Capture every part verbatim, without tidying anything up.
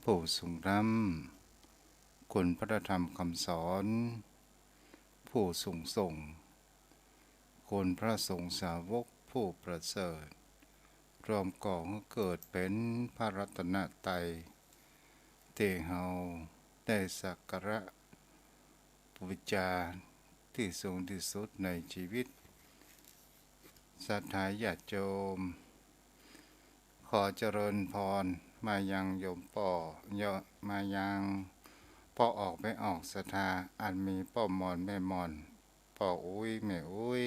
ผู้สูงล้ำ คุณพระธรรมคำสอน ผู้สูงส่ง คุณพระสงฆ์สาวกผู้ประเสริฐ รวมก่อหื้อเกิดเป๋นพระรัตนตรัย ตี้เฮาได้สักการะบูชาตี้สูงตี้สุดในจีวิต ศรัทธาญาติโยม ขอเจริญพรมายังโยมป้อ โย- มายังป้อออกแม่ออกศรัทธา อันมีป้อหม่อนแม่หม่อน ป้ออุ๊ยแม่อุ๊ย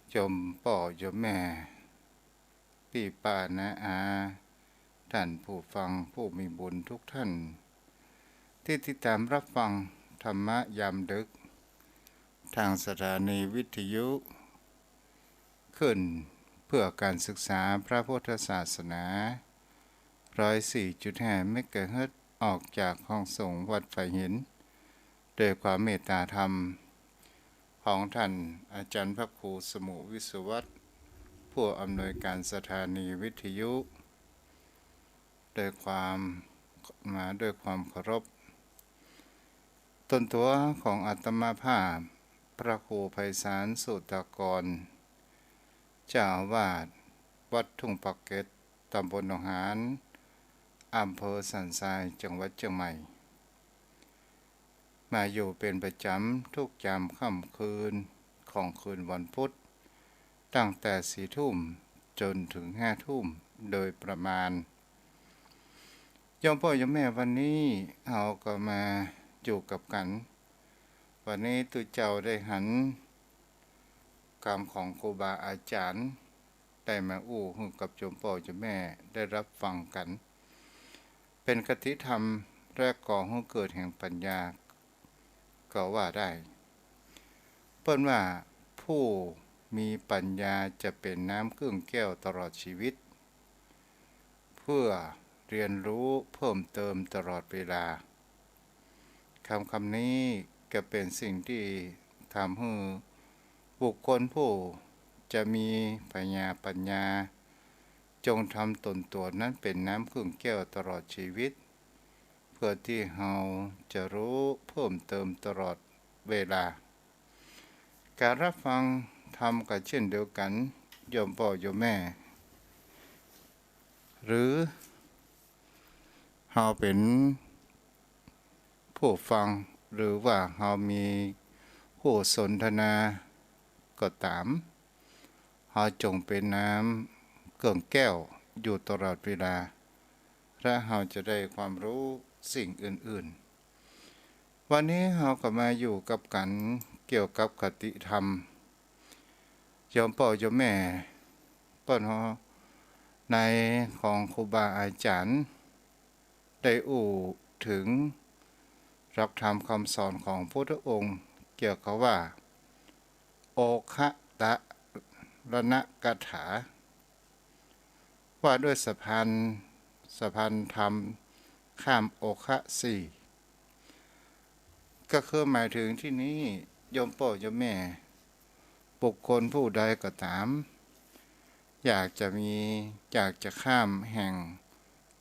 โยมป้อโยมแม่ ปี้ป้าน้าอา ต้านผู้ฟังผู้มีบุญทุกท่าน ตี้ติดต๋ามฮับฟังธรรมะยามดึก ตางสถานีวิทยุ ขึ้นเพื่อการศึกษาพระพุทธศาสนา ร้อยสี่จุดห้าเมกะเฮิรตซ์ ออกจากห้องส่งวัดฝายหิน โดยความเมตตาธรรมของต้านอาจ๋ารย์พระครูสมุห์ วิศวัฒน์ ผู้อำนวยการสถานีวิทยุ ด้วยความ มาด้วยความเคารพ ตนตั๋วของอาตมาภาพ พระครูไพศาล สุตตากร เจ้าอาวาสวัดทุ่งปากเกร็ด ตำบลหนองหาน อำเภอสันทราย จังหวัดเจียงใหม่ มาอยู่เป๋นประจ๋ำทุกยามค่ำคืนของคืนวันพุธ ตั้งแต่สี่ทุ่มจ๋นเถิงห้าทุ่มโดยประมาณ โยมป้อโยมแม่ วันนี้เฮาก็มาอยู่กับกั๋น วันนี้ตุ๊เจ้าได้หันกำของครูบาอาจ๋ารย์ ได้มาอู้หื้อกับโยมป้อโยมแม่ได้ฮับฟังกั๋น เป๋นคติธรรมและก่อหื้อเกิดแห่งปัญญา ก็ว่าได้ เปิ้นว่าผู้มีปัญญาจะเป๋นน้ำเกื้องแก้วตลอดจีวิต เพื่อเรียนรู้เพิ่มเติมตลอดเวลา กำ กำนี้ก็เป๋นสิ่งตี้ทำหื้อบุคคลผู้จะมีปัญญา ปัญญา จงทำตนตั๋วนั้นเป๋นน้ำเกื้องแก้วตลอดจีวิต เพื่อตี้เฮาจะฮู้เพิ่มเติมตลอดเวลา ก๋านฮับฟังธรรมก็เจ้นเดียวกั๋น โยมป้อโยมแม่ หรือเฮาเป๋นผู้ฟัง หรือว่าเฮามีผู้สนทนาก็ต๋าม เฮาจงเป๋นน้ำเกื้องแก้วอยู่ตลอดเวลา และเฮาจะได้ความฮู้สิ่งอื่นๆ วันนี้เฮาก็มาอยู่กับกั๋นเกี่ยวกับคติธรรม โยมป้อโยมแม่ เปิ้นฮ้อง ในของครูบาอาจ๋ารย์ ได้อู้เถิงหลักธรรมคำสอนของพุทธองค์ เกี่ยวกับว่า โอคะตะรณกถา ว่าด้วยสะพาน สะพานธรรมข้ามโอคะสี่ ก็คือหมายเถิงตี้นี้ โยมป้อโยมแม่ บุคคลผู้ใดก็ต๋าม อยากจะมี อยากจะข้ามแห่ง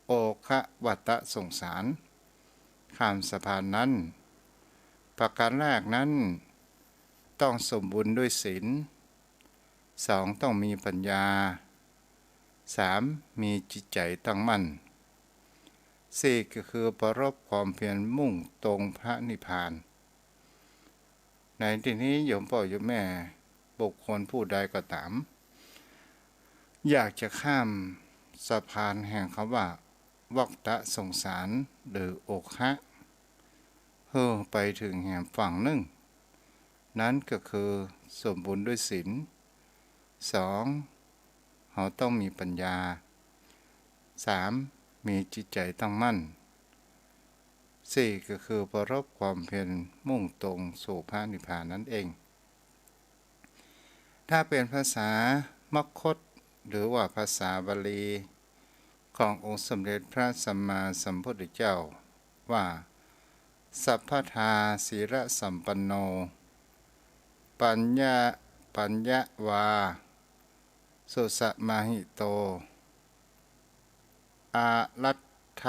โอคะวัฏฏะสงสาร ข้ามสะพานนั้น ประการแรกนั้น ต้องสมบูรณ์ด้วยศีล สอง ต้องมีปัญญา สาม มีจิตใจ๋ตั้งมั่น สี่ ก็คือประรบความเพียรมุ่งตรงพระนิพพาน ในตี้นี้โยมป้อโยมแม่ บุคคลผู้ใดก็ต๋าม อยากจะข้ามสะพานแห่งกำว่าวัฏฏะสงสาร หรือโอคะ หื้อไปเถิงแหมฝั่งนึ่ง นั้นก็คือสมบูรณ์ด้วยศีล สอง เฮาต้องมีปัญญา สาม มีจิตใจ๋ตั้งมั่น สี่ ก็คือประรบความเพียรมุ่งตรงสู่พระนิพพานนั้นเอง ถ้าเป๋นภาษามคธ หรือว่าภาษาบาลี ขององค์สมเด็จพระสัมมาสัมพุทธเจ้าว่า สัพพทาสีลสัมปันโน ปัญญา ปัญญาวา สุสมาหิโต อารัตถ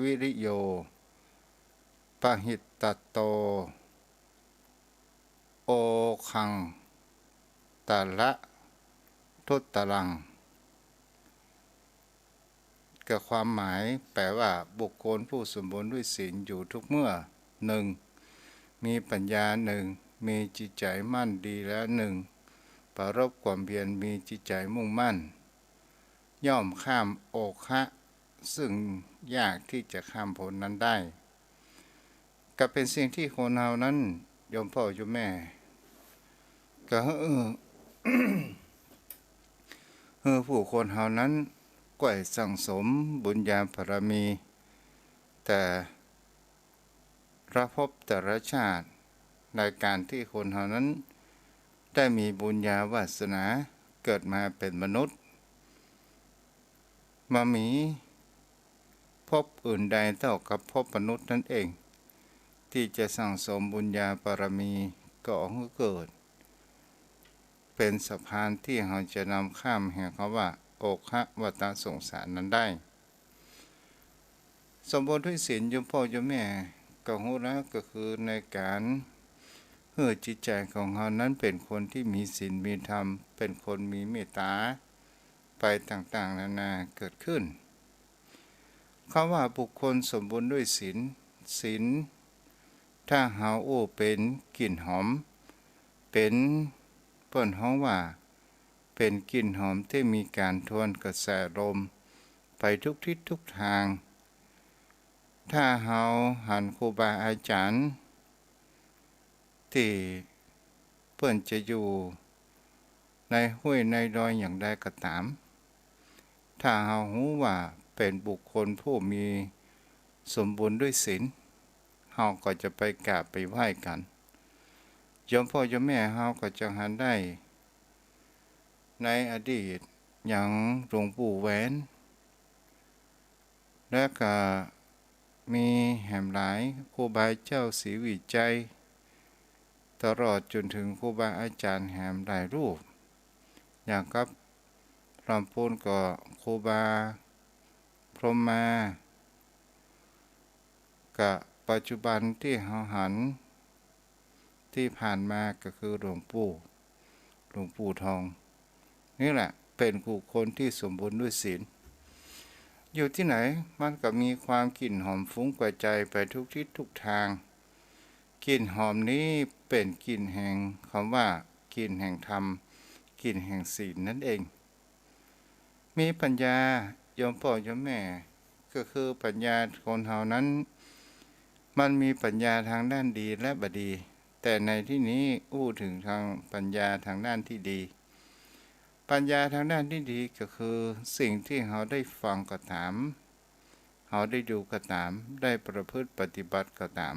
วิริโย ปะหิตตะโต โอคัง ตะละ ทุตะลัง กับความหมายแปลว่า บุคคลผู้สมบูรณ์ด้วยศีลอยู่ทุกเมื่อ หนึ่ง มีปัญญา หนึ่ง มีจิตใจมั่นดีแล้ว หนึ่ง ปรารภความเพียร มีจิตใจมุ่งมั่น ย่อมข้ามโอคะ ซึ่งยากที่จะข้ามพ้นนั้นได้ ก็เป๋นสิ่งตี้คนเฮานั้น โยมป้อโยมแม่ ก็หื้อ หื้อผู้คนเฮานั้น ใค่สั่งสมบุญญาบารมี แต่ละภพแต่ละชาติ ในก๋านตี้คนเฮานั้น ได้มีบุญญาวาสนา เกิดมาเป๋นมนุษย์ บ่มีภพอื่นใดเต้ากับภพมนุษย์นั้นเอง ตี้จะสั่งสมบุญญาบารมี ก่อหื้อเกิด เป๋นสะพานตี้เฮาจะนำข้ามแห่งคำว่า โอคะวัฏสงสารนั้นได้ สมบูรณ์ด้วยศีล โยมป้อโยมแม่ ก็ฮู้แล้ว ก็คือในก๋านหื้อจิตใจของเฮานั้นเป๋นคนตี้มีศีลมีธรรม เป๋นคนมีเมตต๋า ไปต่างๆ นานาเกิดขึ้น คำว่าบุคคลสมบูรณ์ด้วยศีล ศีล ถ้าเฮาอู้เป๋นกลิ่นหอม เป๋น เปิ้นฮ้องว่า เป๋นกลิ่นหอมตี้มีก๋านทวนกระแสลม ไปทุกทิศทุกตาง ถ้าเฮาหันครูบาอาจ๋ารย์ ตี้เปิ้นจะอยู่ในห้วยในดอยอย่างใดก็ต๋าม ถ้าเฮาฮู้ว่าเป๋นบุคคลผู้มีสมบูรณ์ด้วยศีล เฮาก็จะไปกราบไปไหว้กั๋น โยมป้อโยมแม่เฮาก็จะหันได้ ในอดีต อย่างหลวงปู่แหวน และก็มีแหมหลายครูบาเจ้าศรีวิชัย ตลอดจ๋นเถิงครูบาอาจ๋ารย์แหมหลายรูป อย่างกับลำปูนก็ครูบาพรหมมา กับปัจจุบันตี้เฮาหัน ตี้ผ่านมาก็คือหลวงปู่ หลวงปู่ทอง นี่แหละเป๋นบุคคลตี้สมบูรณ์ด้วยศีล อยู่ตี้ไหนมันก็มีความกลิ่นหอมฟุ้งกระจายไปทุกทิศทุกตาง กลิ่นหอมนี้เป๋นกลิ่นแห่งคำว่า กลิ่นแห่งธรรม กลิ่นแห่งศีลนั้นเอง มีปัญญา โยมป้อโยมแม่ ก็คือปัญญาคนเฮานั้น มันมีปัญญาตางด้านดีและบ่ดี แต่ในตี้นี้อู้เถิงตางปัญญาตางด้านตี้ดี ปัญญาตางด้านตี้ดีก็คือสิ่งตี้เฮาได้ฟังก็ต๋าม เฮาได้ดูก็ต๋าม ได้ประพฤติปฏิบัติก็ต๋าม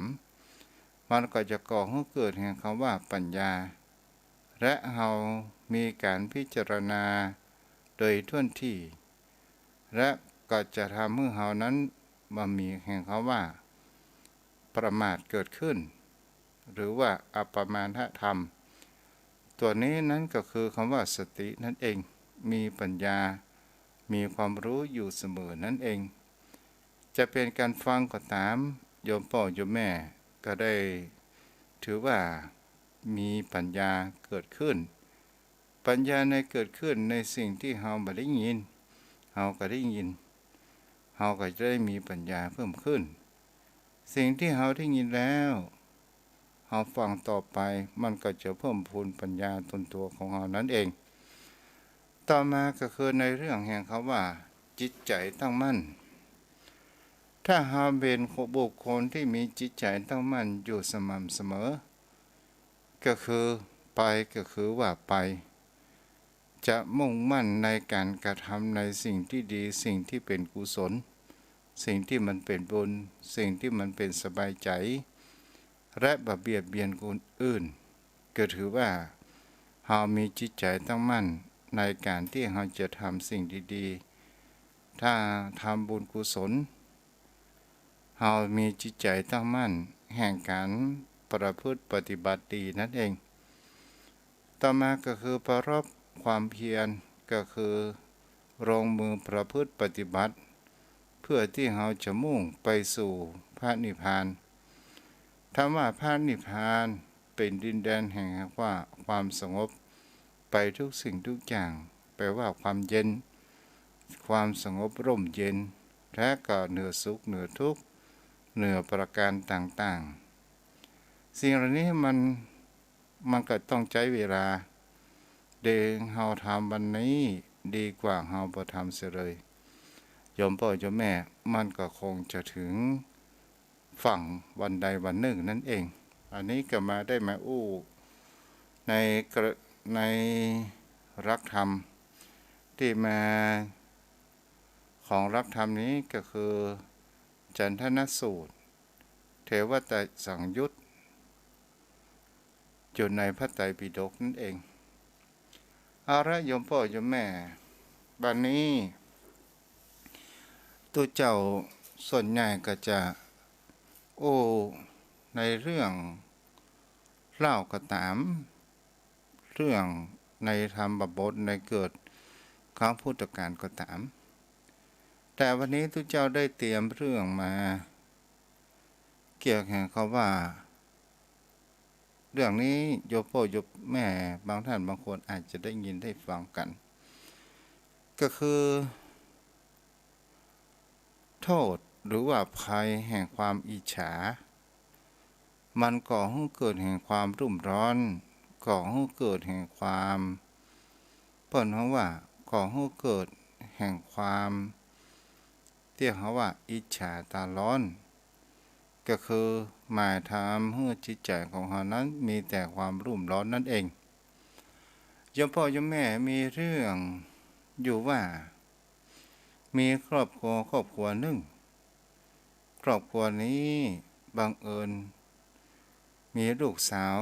มันก็จะก่อหื้อเกิดแห่งคำว่าปัญญา และเฮามีก๋านพิจารณาโดยถ้วนถี่ และก็จะทำหื้อเฮานั้นบ่มีแห่งคำว่าประมาทเกิดขึ้น หรือว่าอัปปมาทธรรม ตั๋วนี้นั้นก็คือคำว่าสตินั่นเอง มีปัญญา มีความฮู้อยู่เสมอนั่นเอง จะเป๋นก๋านฟังก็ต๋าม โยมป้อโยมแม่ก็ได้ถือว่ามีปัญญาเกิดขึ้น ปัญญาในเกิดขึ้นในสิ่งตี้เฮาบ่ได้ยิน เฮาก็ได้ยิน เฮาก็จะได้มีปัญญาเพิ่มขึ้น สิ่งตี้เฮาได้ยินแล้ว เฮาฟังต่อไป มันก็จะเพิ่มพูนปัญญาตนตั๋วของเฮานั้นเอง ต่อมาก็คือในเรื่องแห่งคำว่าจิตใจ๋ตั้งมั่น ถ้าเฮาเป๋นบุคคลตี้มีจิตใจ๋ตั้งมั่นอยู่สม่ำเสมอ ก็คือไปก็คือว่าไป จะมุ่งมั่นในก๋านกระทำในสิ่งตี้ดี สิ่งตี้เป๋นกุศล สิ่งตี้มันเป๋นบุญ สิ่งตี้มันเป๋นสบายใจ๋ และบ่เบียดเบียนคนอื่น ก็ถือว่าเฮามีจิตใจ๋ตั้งมั่นในก๋านตี้เฮาจะทำสิ่งดีๆ ถ้าทำบุญกุศล เฮามีจิตใจ๋ตั้งมั่นแห่งก๋านประพฤติปฏิบัติดีนั่นเอง ต่อมาก็คือปรารภความเพียร ก็คือลงมือประพฤติปฏิบัติ เ พื่อตี้เฮาจะมุ่งไปสู่พระนิพพาน ถ้าว่าพระนิพพานเป๋นดินแดนแห่งว่าความสงบไปทุกสิ่งทุกอย่าง แปลว่าความเย็น ความสงบร่มเย็น และก็เหนือสุขเหนือทุกข์ เหนือประการต่างๆ สิ่งเหล่านี้มัน มันก็ต้องใจ๊เวลา เดงเฮาทำวันนี้ดีกว่าเฮาบ่ทำเสียเลย โยมป้อโยมแม่ มันก็คงจะถึงฝั่งวันใดวันนึ่งนั้นเอง อันนี้ก็มาได้มาอู้ในกระ ในหลักธรรม ตี้มาของหลักธรรมนี้ก็คือจันทนสูตร เทวตสังยุต อยู่ในพระไตรปิฎกนั่นเอง เอาละโยมป้อโยมแม่ บัดนี้ตุ๊เจ้าส่วนใหญ่ก็จะอู้ในเรื่องเล่าก็ต๋าม เรื่องในธรรมบทในเกิดครั้งพุทธกาลก็ต๋าม แต่วันนี้ตุ๊เจ้าได้เตรียมเรื่องมา เกี่ยวกับคำว่า เรื่องนี้โยมป้อโยมแม่บางท่านบางคนอาจจะได้ยินได้ฟังกั๋น ก็คือ โทษหรือว่าภัยแห่งความอิจฉา มันก่อหื้อเกิดแห่งความรุ่มร้อน ก่อหื้อเกิดแห่งความ เปิ้นฮ้องว่า ก่อหื้อเกิดแห่งความ เรียกเขาว่าอิจฉาต๋าร้อน ก็คือหมายทำหื้อจิตใจ๋ของเฮานั้นมีแต่ความรุ่มร้อนนั่นเอง โยมป้อโยมแม่ มีเรื่องอยู่ว่า มีครอบครัวครอบครัวนึ่ง ครอบครัวนี้บังเอิญมีลูกสาว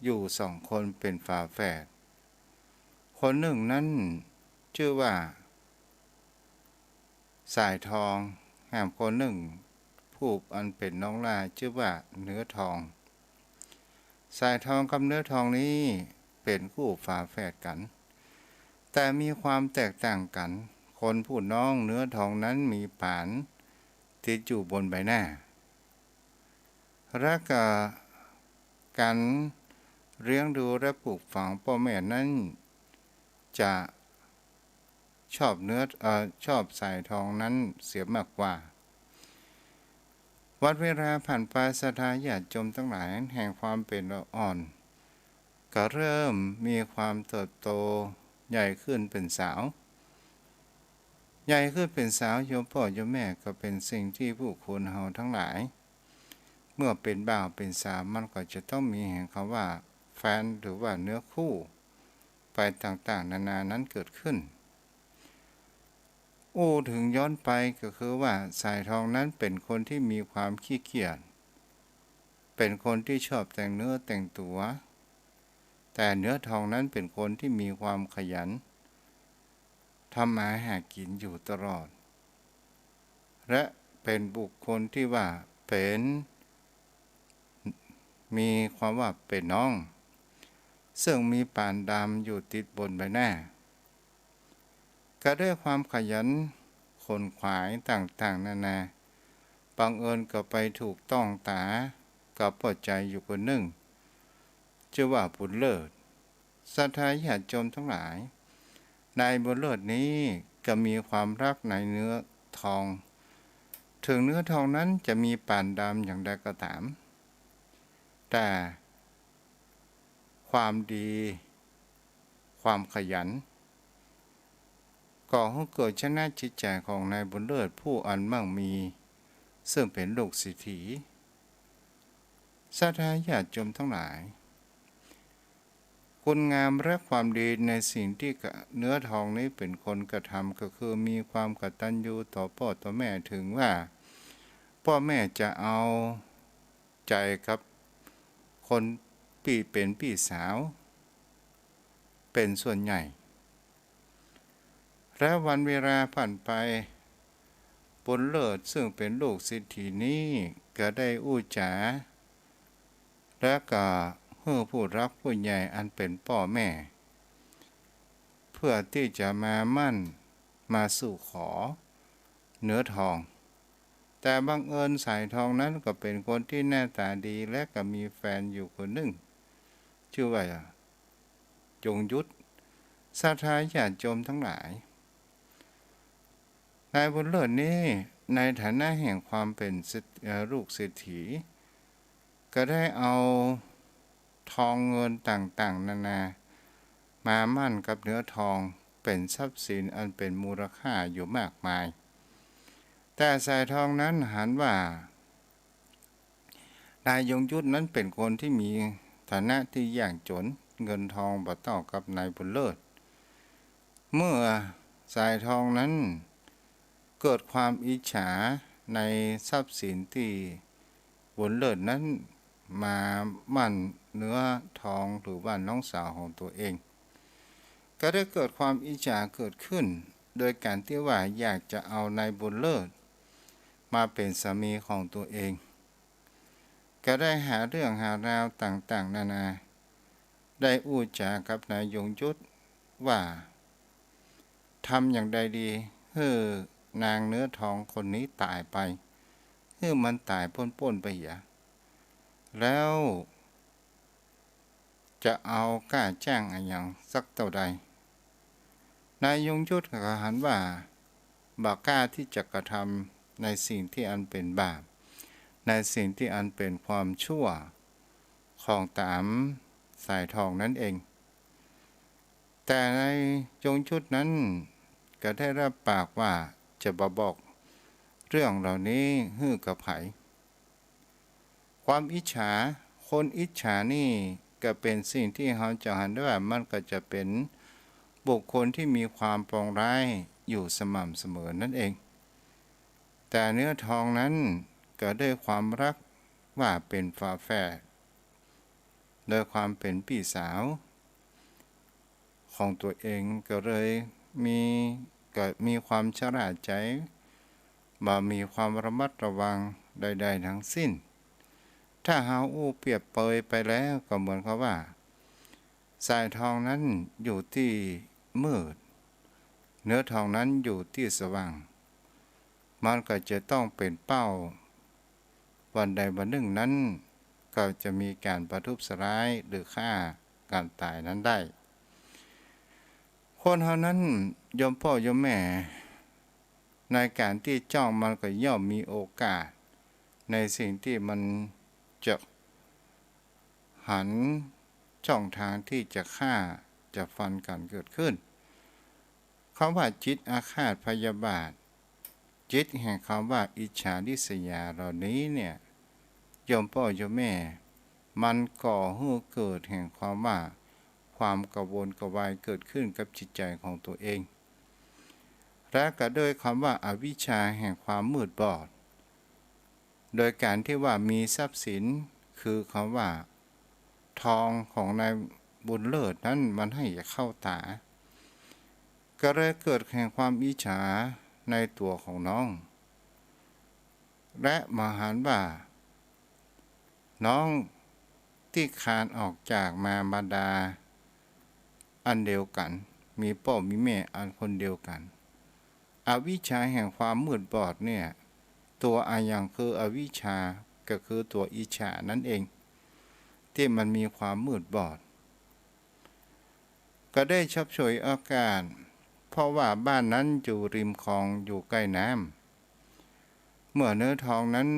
อยู่สองคนเป๋นฝาแฝด คนนึ่งนั้นจื้อว่า สายทอง แหมคนนึ่งผู้อันเป๋นน้องหล้าจื้อว่าเนื้อทอง สายทองกับเนื้อทองนี้เป๋นคู่ฝาแฝดกั๋น แต่มีความแตกต่างกั๋น คนผู้น้องเนื้อทองนั้นมีป๋านติดอยู่บนใบหน้า และก็ก๋านเลี้ยงดูและปลูกฝังป้อแม่นั้นจะชอบเนื้อ เอ่อ ชอบสายทองนั้นเสียมากกว่า วันเวลาผ่านไป ศรัทธาญาติโยมตังหลายแห่งความเป๋นละอ่อน ก็เริ่มมีความเติบโตใหญ่ขึ้นเป๋นสาว ใหญ่ขึ้นเป๋นสาว โยมป้อโยมแม่ ก็เป๋นสิ่งตี้ผู้คนเฮาตังหลาย เมื่อเป๋นบ่าวเป๋นสาว มันก็จะต้องมีแห่งคำว่าแฟนหรือว่าเนื้อคู่ ไปต่างๆ นานานั้นเกิดขึ้น อู้เถิงย้อนไปก็คือว่าสายทองนั้นเป๋นคนตี้มีความขี้เกียจ เป๋นคนตี้ชอบแต่งเนื้อแต่งตั๋ว แต่เนื้อทองนั้นเป๋นคนตี้มีความขยัน ทำมาหากิ๋นอยู่ตลอด และเป๋นบุคคลตี้ว่าเป๋น มีความว่าเป๋นน้อง ซึ่งมีป๋านดำอยู่ติดบนใบหน้า ก็ด้วยความขยันขนขวายต่างๆ นานา บังเอิญก็ไปถูกต้องต๋ากับป้อใจ๋อยู่คนนึ่ง จื้อว่าบุญเลิศ ศรัทธาญาติโยมตังหลาย นายบุญเลิศนี้ก็มีความฮักในเนื้อทอง เถิงเนื้อทองนั้นจะมีป๋านดำอย่างใดก็ต๋าม แต่ความดี ความขยัน ก่อหื้อเกิดชนะจิตใจ๋ของนายบุญเลิศผู้อันมั่งมี ซึ่งเป๋นลูกเศรษฐี ศรัทธาญาติโยมตังหลาย คุณงามและความดีในสิ่งตี้เนื้อทองนี้เป๋นคนกระทำ ก็คือมีความกตัญญูต่อป้อต่อแม่ เถิงว่าป้อแม่จะเอาใจ๋กับคนปี้เป๋นปี้สาวเป๋นส่วนใหญ่ และวันเวลาผ่านไป บุญเลิศซึ่งเป๋นลูกเศรษฐีนี้ก็ได้อู้จ๋า และก็หื้อผู้หลักผู้ใหญ่อันเป๋นป้อแม่ เพื่อตี้จะมาหมั้นมาสู่ขอ เนื้อทอง แต่บังเอิญสายทองนั้นก็เป๋นคนตี้หน้าต๋าดี และก็มีแฟนอยู่คนนึ่ง จื้อว่ายงยุทธ ศรัทธาญาติโยมตังหลาย นายบุญเลิศนี้ในฐานะแห่งความเป๋นเศรษฐ- เอ่อ ลูกเศรษฐี ก็ได้เอาทองเงินต่างๆ นานา มาหมั้นกับเนื้อทอง เป๋นทรัพย์สินอันเป๋นมูลค่าอยู่มากมาย แต่สายทองนั้นหันว่า นายยงยุทธนั้นเป๋นคนตี้มีฐานะตี้ยากจ๋น เงินทองบ่เต้ากับนายบุญเลิศ เมื่อสายทองนั้นเกิดความอิจฉาในทรัพย์สินตี้บุญเลิศนั้นมาหมั้นเนื้อทองหรือว่าน้องสาวของตั๋วเอง ก็ได้เกิดความอิจฉาเกิดขึ้น โดยก๋านตี้ว่าอยากจะเอานายบุญเลิศมาเป๋นสามีของตั๋วเอง ก็ได้หาเรื่องหาราวต่างๆ นานา ได้อู้จ๋ากับนายยงยุทธว่า ทำอย่างใดดีหื้อนางเนื้อทองคนนี้ต๋ายไป หื้อมันต๋ายป้นๆ ไปเหีย แล้วจะเอาก้าจ้างอะหยังสักเต้าใด นายยงยุทธก็หันว่า บ่กล้าตี้จะกระทำในสิ่งตี้อันเป๋นบาป ในสิ่งตี้อันเป๋นความชั่วของต๋ามสายทองนั้นเอง แต่นายยงยุทธนั้นก็ได้รับปากว่าจะบ่บอกเรื่องเหล่านี้หื้อกับใผ ความอิจฉา คนอิจฉานี่ก็เป๋นสิ่งตี้เฮาจะหันได้ว่ามันก็จะเป๋นบุคคลตี้มีความปองร้ายอยู่สม่ำเสมอนั่นเอง แต่เนื้อทองนั้นก็ด้วยความฮักว่าเป๋นฝาแฝด โดยความเป๋นปี้สาวของตั๋วเองก็เลยมี ก็มีความชะล่าใจ บ่มีความระมัดระวังใดๆ ทั้งสิ้น ถ้าเฮาอู้เปรียบเปยไปแล้วก็เหมือนกับว่า สายทองนั้นอยู่ตี้มืด เนื้อทองนั้นอยู่ตี้สว่าง มันก็จะต้องเป๋นเป้า วันใดวันนึ่งนั้นก็จะมีก๋านประทุษร้ายหรือฆ่ากั๋นต๋ายนั้นได้ คนเฮานั้นโยมป้อโยมแม่ ในก๋านตี้จ้องมันก็ย่อมมีโอกาส ในสิ่งตี้มันจะหันจ้องตางตี้จะฆ่าจะฟันกั๋นเกิดขึ้น คำว่าจิตอาฆาตพยาบาท จิตแห่งคำว่าอิจฉาริษยาเหล่านี้เนี่ย โยมป้อโยมแม่ มันก่อหื้อเกิดแห่งความว่าความกระวนกระวายเกิดขึ้นกับจิตใจ๋ของตั๋วเอง และก็ด้วยคำว่าอวิชชาแห่งความมืดบอด โดยก๋านตี้ว่ามีทรัพย์สิน คือคำว่าทองของนายบุญเลิศนั้นมันใค่จะเข้าต๋า ก็เลยเกิดแห่งความอิจฉาในตั๋วของน้อง และมาหันว่า น้องตี้คลานออกจากมารดาอันเดียวกั๋น มีป้อมีแม่อันคนเดียวกั๋น อวิชชาแห่งความมืดบอดเนี่ย ตั๋วอะหยังคืออวิชชา ก็คือตั๋วอิจฉานั่นเอง ตี้มันมีความมืดบอด ก็ได้ฉกฉวยโอกาส เพราะว่าบ้านนั้นอยู่ริมคลองอยู่ใก้น้ำ เมื่อเนื้อทองนั้น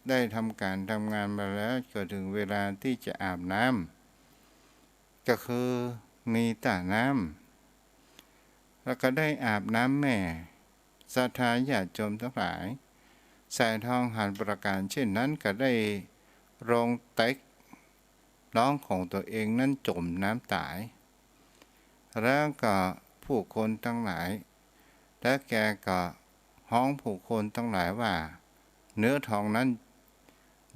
ได้ทำก๋านทำงานมาแล้ว ก็ถึงเวลาตี้จะอาบน้ำ ก็คือมีต้าน้ำ แล้วก็ได้อาบน้ำแม่ ศรัทธาญาติโยมตังหลาย สายทองหันประก๋านเช่นนั้นก็ได้ลงเต๊กน้องของตั๋วเองนั้นจ๋มน้ำต๋าย แล้วก็ผู้คนตังหลาย แล้วแกก็ฮ้องผู้คนตังหลายว่า เนื้อทองนั้น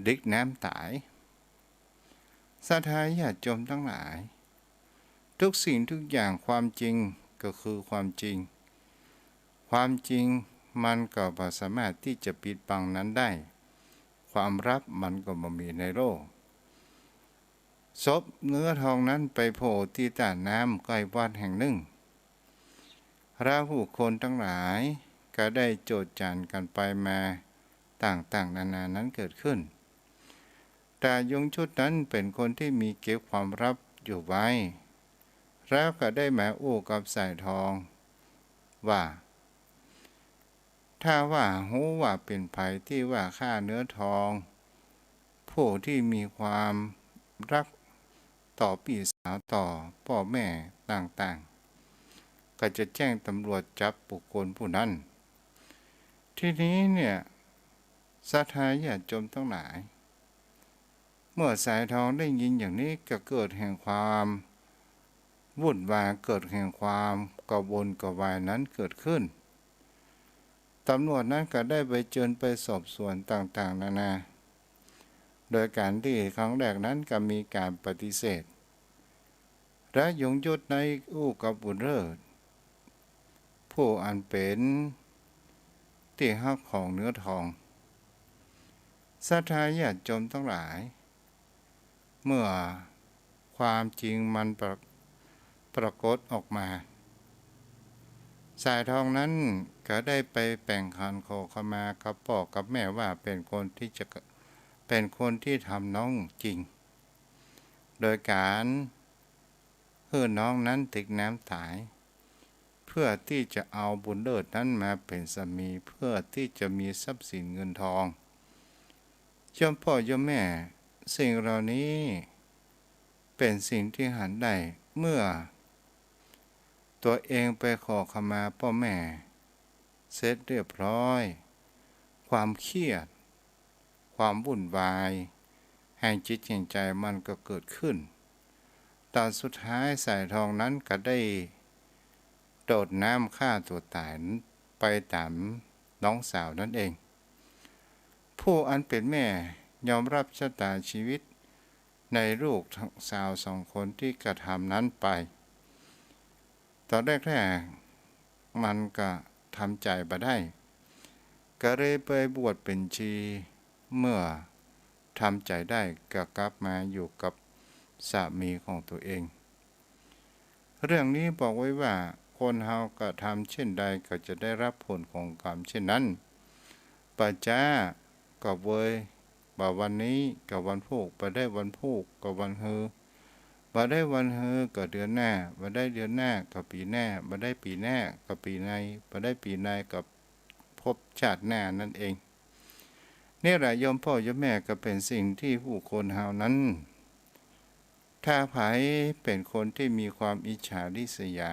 ดิกน้ำต๋าย ศรัทธาญาติโยมตังหลาย ทุกสิ่งทุกอย่างความจริงก็คือความจริง ความจริงมันก็บ่สามารถตี้จะปิดบังนั้นได้ ความลับมันก็บ่มีในโลก ศพเนื้อทองนั้นไปโผล่ตี้ต้าน้ำใก้วัดแห่งนึ่ง พระผู้คนตังหลาย ก็ได้โจษจันกั๋นไปมาต่างๆ นานานั้นเกิดขึ้น แต่ยงยุทธนั้นเป๋นคนตี้มีเก็บความลับอยู่ไว้ แล้วก็ได้มาอู้กับสายทองว่า ถ้าว่าฮู้ว่าเป๋นใผตี้ว่าฆ่าเนื้อทอง ผู้ตี้มีความฮักต่อปี้สาวต่อป้อแม่ต่างๆ ก็จะแจ้งตำรวจจับบุคคลผู้นั้น ทีนี้เนี่ย ศรัทธาญาติโยมตังหลาย เมื่อสายทองได้ยินอย่างนี้ก็เกิดแห่งความวุ่นวาย เกิดแห่งความกระวนกระวายนั้นเกิดขึ้น ตำรวจนั้นก็ได้ไปเจิญไปสอบสวนต่างๆ นานา โดยก๋านตี้ครั้งแรกนั้นก็มีก๋านปฏิเสธ และยงยุทธได้อู้กับบุญเลิศ ผู้อันเป๋นตี้ฮักของเนื้อทอง ศรัทธาญาติโยมตังหลาย เมื่อความจริงมันปร- ปรากฏออกมา สายทองนั้นก็ได้ไปแป๋งขันขอขมากับป้อกับแม่ว่าเป๋นคนตี้จะ เป๋นคนตี้ทำน้องจริง โดยก๋านหื้อน้องนั้นติกน้ำต๋าย เพื่อตี้จะเอาบุญเลิศนั้นมาเป๋นสามี เพื่อตี้จะมีทรัพย์สินเงินทอง โยมป้อโยมแม่ สิ่งเหล่านี้เป๋นสิ่งตี้หันได้ เมื่อตั๋วเองไปขอขมาป้อแม่เสร็จเรียบร้อย ความเครียด ความวุ่นวายแห่งจิตแห่งใจ๋มันก็เกิดขึ้น ต๋อนสุดท้ายสายทองนั้นก็ได้โดดน้ำฆ่าตั๋วต๋ายไปต๋ามน้องสาวนั้นเอง ผู้อันเป๋นแม่ยอมฮับชะต๋าจีวิตในลูกสาวสองคนตี้กระทำนั้นไป ต๋อนแรกๆ มันก็ทำใจ๋บ่ได้ ก็เลยไปบวชเป๋นชี เมื่อทำใจ๋ได้ก็กลับมาอยู่กับสามีของตั๋วเอง เรื่องนี้บอกไว้ว่า คนเฮากระทำเช่นใดก็จะได้ฮับผลของกรรมเช่นนั้น บ่จ๊าก็เวย บ่าวันนี้ก็วันพูก บ่ได้วันพูกก็วันฮือ บ่ได้วันฮือก็เดือนหน้า บ่ได้เดือนหน้าก็ปี๋หน้า บ่ได้ปี๋หน้าก็ปี๋ใน บ่ได้ปี๋ในก็พบชาติหน้านั้นเอง นี่แหละโยมป้อโยมแม่ ก็เป๋นสิ่งตี้ผู้คนเฮานั้น ถ้าใผเป๋นคนตี้มีความอิจฉาริษยา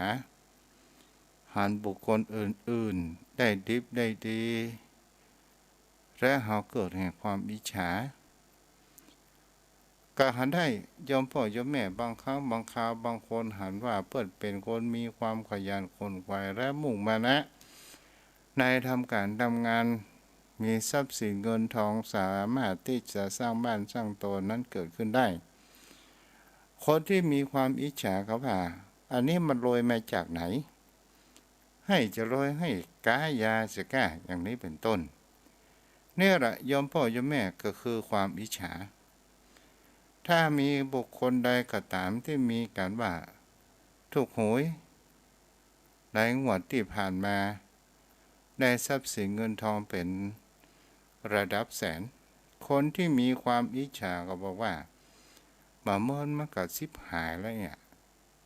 หันบุคคลอื่นๆ ได้ดิบได้ดี และเฮาเกิดแห่งความอิจฉา ก็หันได้โยมป้อโยมแม่ บางครั้งบางคราว บางคนหันว่าเปิ้นเป๋นคนมีความขยันขวนขวายและมุ่งมานะ ในทำก๋านทำงาน มีทรัพย์สินเงินทอง สามารถตี้จะสร้างบ้านสร้างโตนั้นเกิดขึ้นได้ คนตี้มีความอิจฉาก็ว่า อันนี้มันรวยมาจากไหน หื้อจะรวยหื้อก๋ายาเสียก้า อย่างนี้เป๋นต้น นี่แหละโยมป้อโยมแม่ ก็คือความอิจฉา ถ้ามีบุคคลใดก็ต๋ามตี้มีก๋านว่าถูกหวยในงวดตี้ผ่านมา ได้ทรัพย์สินเงินทองเป๋นระดับแสน คนตี้มีความอิจฉาก็บอกว่า บ่าเมินมันก็ฉิบหายแล้วเนี่ย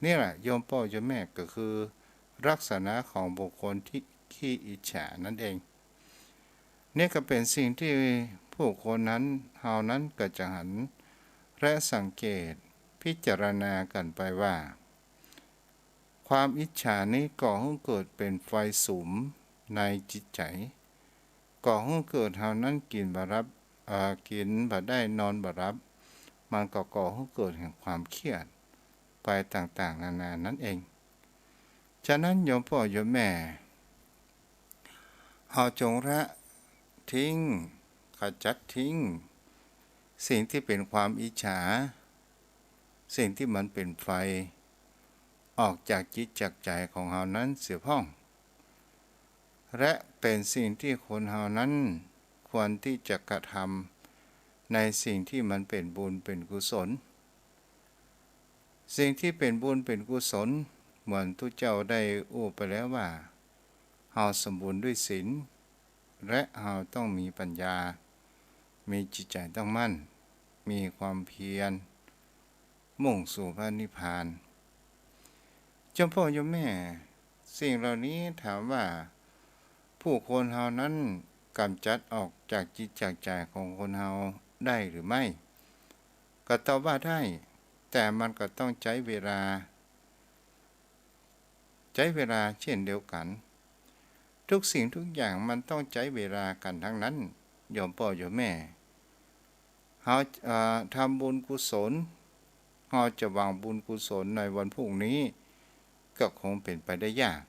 นี่แหละโยมป้อโยมแม่ ก็คือลักษณะของบุคคลตี้ขี้อิจฉานั่นเอง นี่ก็เป๋นสิ่งตี้ผู้คนนั้น เฮานั้นก็จะหัน และสังเกตพิจารณากั๋นไปว่า ความอิจฉานี้ก่อหื้อเกิดเป๋นไฟสุมในจิตใจ๋ ก่อหื้อเกิดเฮานั้นกิ๋นบ่หลับ เอ่อ กิ๋นบ่ได้นอนบ่หลับ มันก็ก่อหื้อเกิดแห่งความเครียดไปต่างๆ นานานั่นเอง ฉะนั้นโยมป้อโยมแม่ เฮาจงละทิ้ง ขจัดทิ้ง สิ่งตี้เป๋นความอิจฉา สิ่งตี้มันเป๋นไฟ ออกจากจิตจากใจ๋ของเฮานั้นเสียพ่อง และเป๋นสิ่งตี้คนเฮานั้นควรตี้จะกระทำในสิ่งตี้มันเป๋นบุญเป๋นกุศล สิ่งตี้เป๋นบุญเป๋นกุศล เหมือนตุ๊เจ้าได้อู้ไปแล้วว่า เฮาสมบูรณ์ด้วยศีล และเฮาต้องมีปัญญา มีจิตใจ๋ตั้งมั่น มีความเพียร มุ่งสู่พระนิพพาน โยมป้อโยมแม่ สิ่งเหล่านี้ถามว่า ผู้คนเฮานั้นก๋ำจัดออกจากจิตจากใจ๋ของคนเฮาได้หรือไม่ ก็ตอบว่าได้ แต่มันก็ต้องใจ๊เวลา ใจ๊เวลาเช่นเดียวกั๋น ทุกสิ่งทุกอย่างมันต้องใจ๊เวลากั๋นทั้งนั้น โยมป้อโยมแม่ เฮา เอ่อ ทำบุญกุศล เฮาจะหวังบุญกุศลในวันพรุ่งนี้ ก็คงเป๋นไปได้ยาก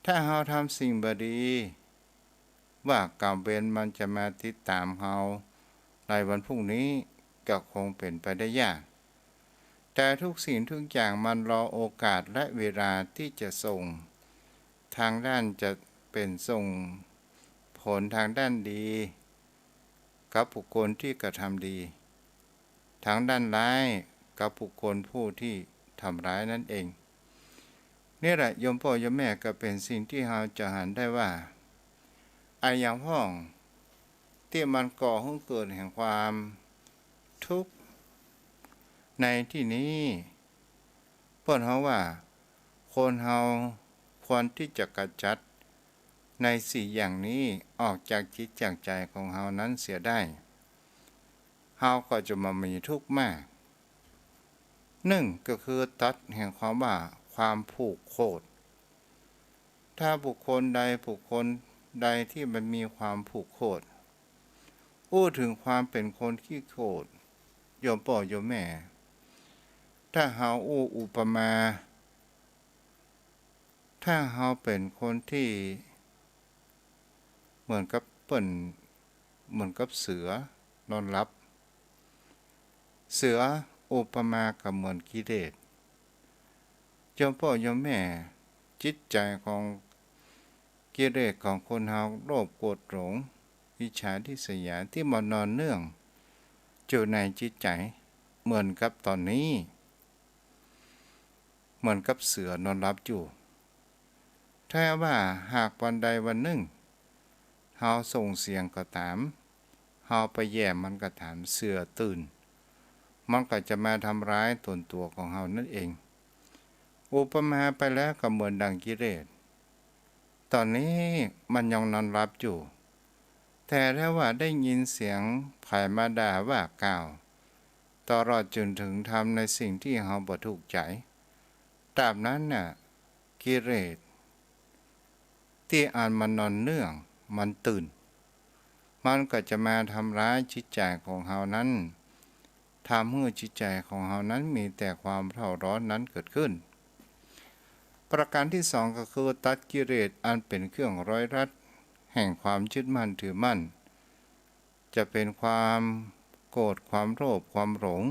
ถ้าเฮาทำสิ่งบ่ดี ว่ากรรมเวรมันจะมาติดต๋ามเฮาในวันพรุ่งนี้ ก็คงเป๋นไปได้ยาก แต่ทุกสิ่งทุกอย่างมันรอโอกาสและเวลาตี้จะส่ง ทางด้านจะเป๋นส่งผลทางด้านดี กับบุคคลตี้กระทำดี ทางด้านร้ายกับบุคคลผู้ตี้ทำร้ายนั้นเอง นี่แหละโยมป้อโยมแม่ ก็เป๋นสิ่งตี้เฮาจะหันได้ว่า อะหยังพ่องตี้มันก่อหื้อเกิดแห่งความทุกข์ในตี้นี้ เปิ้นฮ้องว่า คนเฮาควรตี้จะก๋ำจัดในสี่อย่างนี้ออกจากจิตจากใจ๋ของเฮานั้นเสียได้ เฮาก็จะบ่มีทุกข์มาก นึ่งก็คือตัดแห่งความว่าความผูกโขด ถ้าบุคคลใดบุคคลใดตี้มันมีความผูกโขด อู้เถิงความเป๋นคนขี้โขด โยมป้อโยมแม่ ถ้าเฮาอู้อุปมา ถ้าเฮาเป๋นคนตี้เหมือนกับเปิ้น เหมือนกับเสือนอนหลับ เสืออุปมาก็เหมือนกิเลส โยมป้อโยมแม่ จิตใจ๋ของกิเลสของคนเฮา โลภ โกรธ หลง อิจฉา ริษยา ตี้มันนอนเนื่องอยู่ในจิตใจ๋ เหมือนกับต๋อนนี้ เหมือนกับเสือนอนหลับอยู่ ถ้าว่าหากวันใดวันนึ่ง เฮาส่งเสียงก็ต๋าม เฮาไปแหย่มันก็ต๋าม เสือตื่น มันก็จะมาทำร้ายตนตั๋วของเฮานั้นเอง อุปมาไปแล้วก็เหมือนดังกิเลส ต๋อนนี้มันยังนอนหลับอยู่ แต่ถ้าว่าได้ยินเสียงใผมาด่าว่ากล่าว ตลอดจนเถิงทำในสิ่งตี้เฮาบ่ถูกใจ๋ ตราบนั้นน่ะ กิเลสตี้อันมันนอนเนื่องมันตื่น มันก็จะมาทำร้ายจิตใจ๋ของเฮานั้น ทำหื้อจิตใจ๋ของเฮานั้นมีแต่ความเร่าร้อนนั้นเกิดขึ้น ประการตี้สองก็คือตัดกิเลสอันเป๋นเครื่องร้อยรัดแห่งความยึดมั่นถือมั่น จะเป๋นความโกรธ ความโลภ ความหลง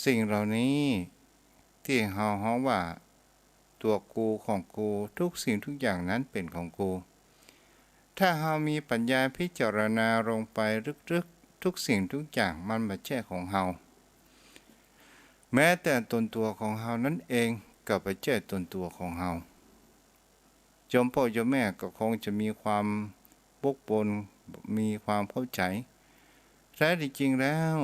สิ่งเหล่านี้ตี้เฮาฮ้องว่า ตั๋วกูของกู ทุกสิ่งทุกอย่างนั้นเป๋นของกู ถ้าเฮามีปัญญาพิจารณาลงไปลึกๆ ทุกสิ่งทุกอย่างมันบ่ใจ้ของเฮา แม้แต่ตนตั๋วของเฮานั้นเองก็บ่ใจ้ตนตั๋วของเฮา โยมป้อโยมแม่ก็คงจะมีความวกวน มีความเข้าใจ๋ แท้จริงแล้ว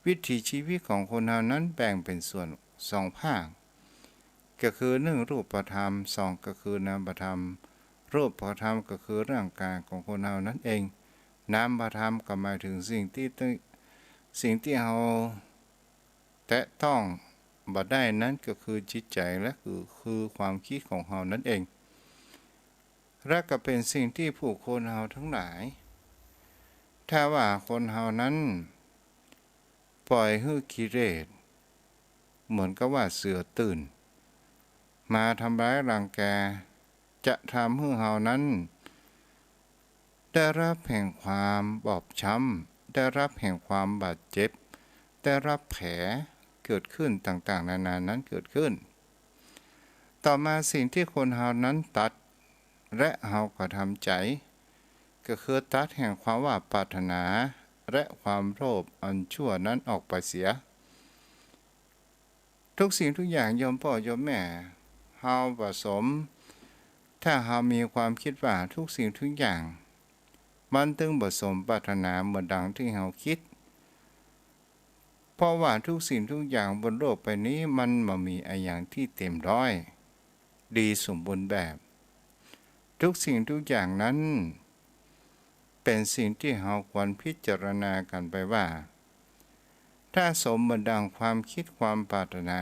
วิถีชีวิตของคนเฮานั้นแบ่งเป๋นส่วนสองภาค ก็คือนึ่งรูปธรรม สองก็คือนามธรรม รูปธรรมก็คือร่างกายของคนเฮานั้นเอง นามธรรมก็หมายเถิงสิ่งตี้ สิ่งตี้เฮาแตะต้องบ่ได้นั้นก็คือจิตใจ๋และคือ คือความกึ๊ดของเฮานั้นเอง และก็เป๋นสิ่งตี้ผู้คนเฮาตังหลาย ถ้าว่าคนเฮานั้น ป่อยหื้อกิเลส เหมือนกับว่าเสือตื่น มาทำร้ายรังแก จะทำหื้อเฮานั้น ได้ฮับแห่งความบอบช้ำ ได้ฮับแห่งความบาดเจ็บ ได้ฮับแผลเกิดขึ้นต่างๆ นานานั้นเกิดขึ้น ต่อมาสิ่งตี้คนเฮานั้นตัด และเฮาก็ทำใจ๋ ก็คือตัดแห่งความว่าปรารถนา และความโลภอันชั่วนั้นออกไปเสีย ทุกสิ่งทุกอย่างโยมป้อโยมแม่ เฮาผสม ถ้าเฮามีความกึ๊ดว่าทุกสิ่งทุกอย่าง มันตึงบ่สมปรารถนาเหมือนดังตี้เฮาคิด เพราะว่าทุกสิ่งทุกอย่างบนโลกใบนี้มันบ่มีอะหยังตี้เต็มร้อย ดีสมบูรณ์แบบ ทุกสิ่งทุกอย่างนั้น เป๋นสิ่งตี้เฮาควรพิจารณากั๋นไปว่า ถ้าสมเหมือนดังความกึ๊ดความปรารถนา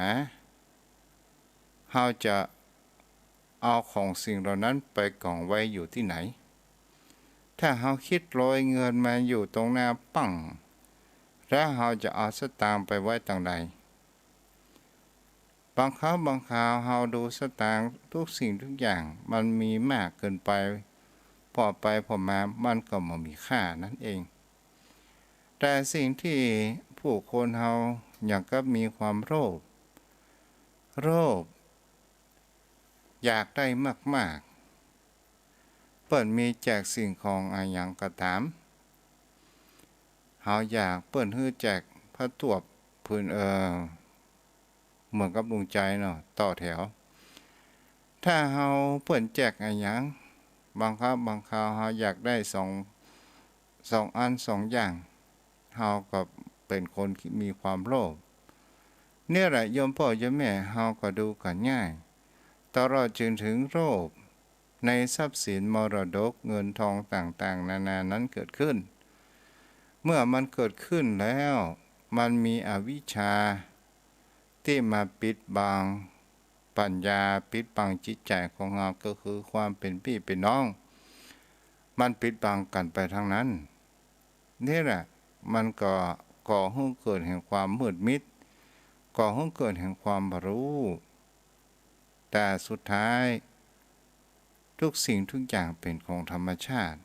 เฮาจะเอาของสิ่งเหล่านั้นไปก๋องไว้อยู่ตี้ไหน ถ้าเฮากึ๊ดโรยเงินมาอยู่ตรงหน้าปัง แล้วเฮาจะเอาสตางค์ไปไว้ตางใด บางครั้งบางคราวเฮาดูสตางค์ทุกสิ่งทุกอย่างมันมีมากเกินไป ผ่อไปผ่อมามันก็บ่มีค่านั้นเอง แต่สิ่งตี้ผู้คนเฮาอย่างกับมีความโลภ โลภ อยากได้มากๆ เปิ้นมีแจกสิ่งของอะหยังก็ต๋าม เฮาอยากเปิ้นหื้อแจกผ้าตวบผืน เอ่อ เหมือนกับลุงใจ๋เนาะ ต่อแถว ถ้าเฮาเปิ้นแจกอะหยัง บางครั้งบางคราวเฮาอยากได้สอง สองอันสองอย่าง เฮาก็เป๋นคนตี้มีความโลภ เนี่ยแหละโยมป้อโยมแม่ เฮาก็ดูกั๋นง่าย ตลอดจนถึงโลภในทรัพย์สินมรดกเงินทองต่างๆ นานานั้นเกิดขึ้น เมื่อมันเกิดขึ้นแล้ว มันมีอวิชชาตี้มาปิดบังปัญญา ปิดบังจิตใจ๋ของเฮา ก็คือความเป๋นปี้เป๋นน้อง มันปิดบังกั๋นไปทั้งนั้น นี่แหละมันก็ก่อหื้อเกิดแห่งความมืดมิด ก่อหื้อเกิดแห่งความบ่ฮู้ แต่สุดท้าย ทุกสิ่งทุกอย่างเป๋นของธรรมชาติ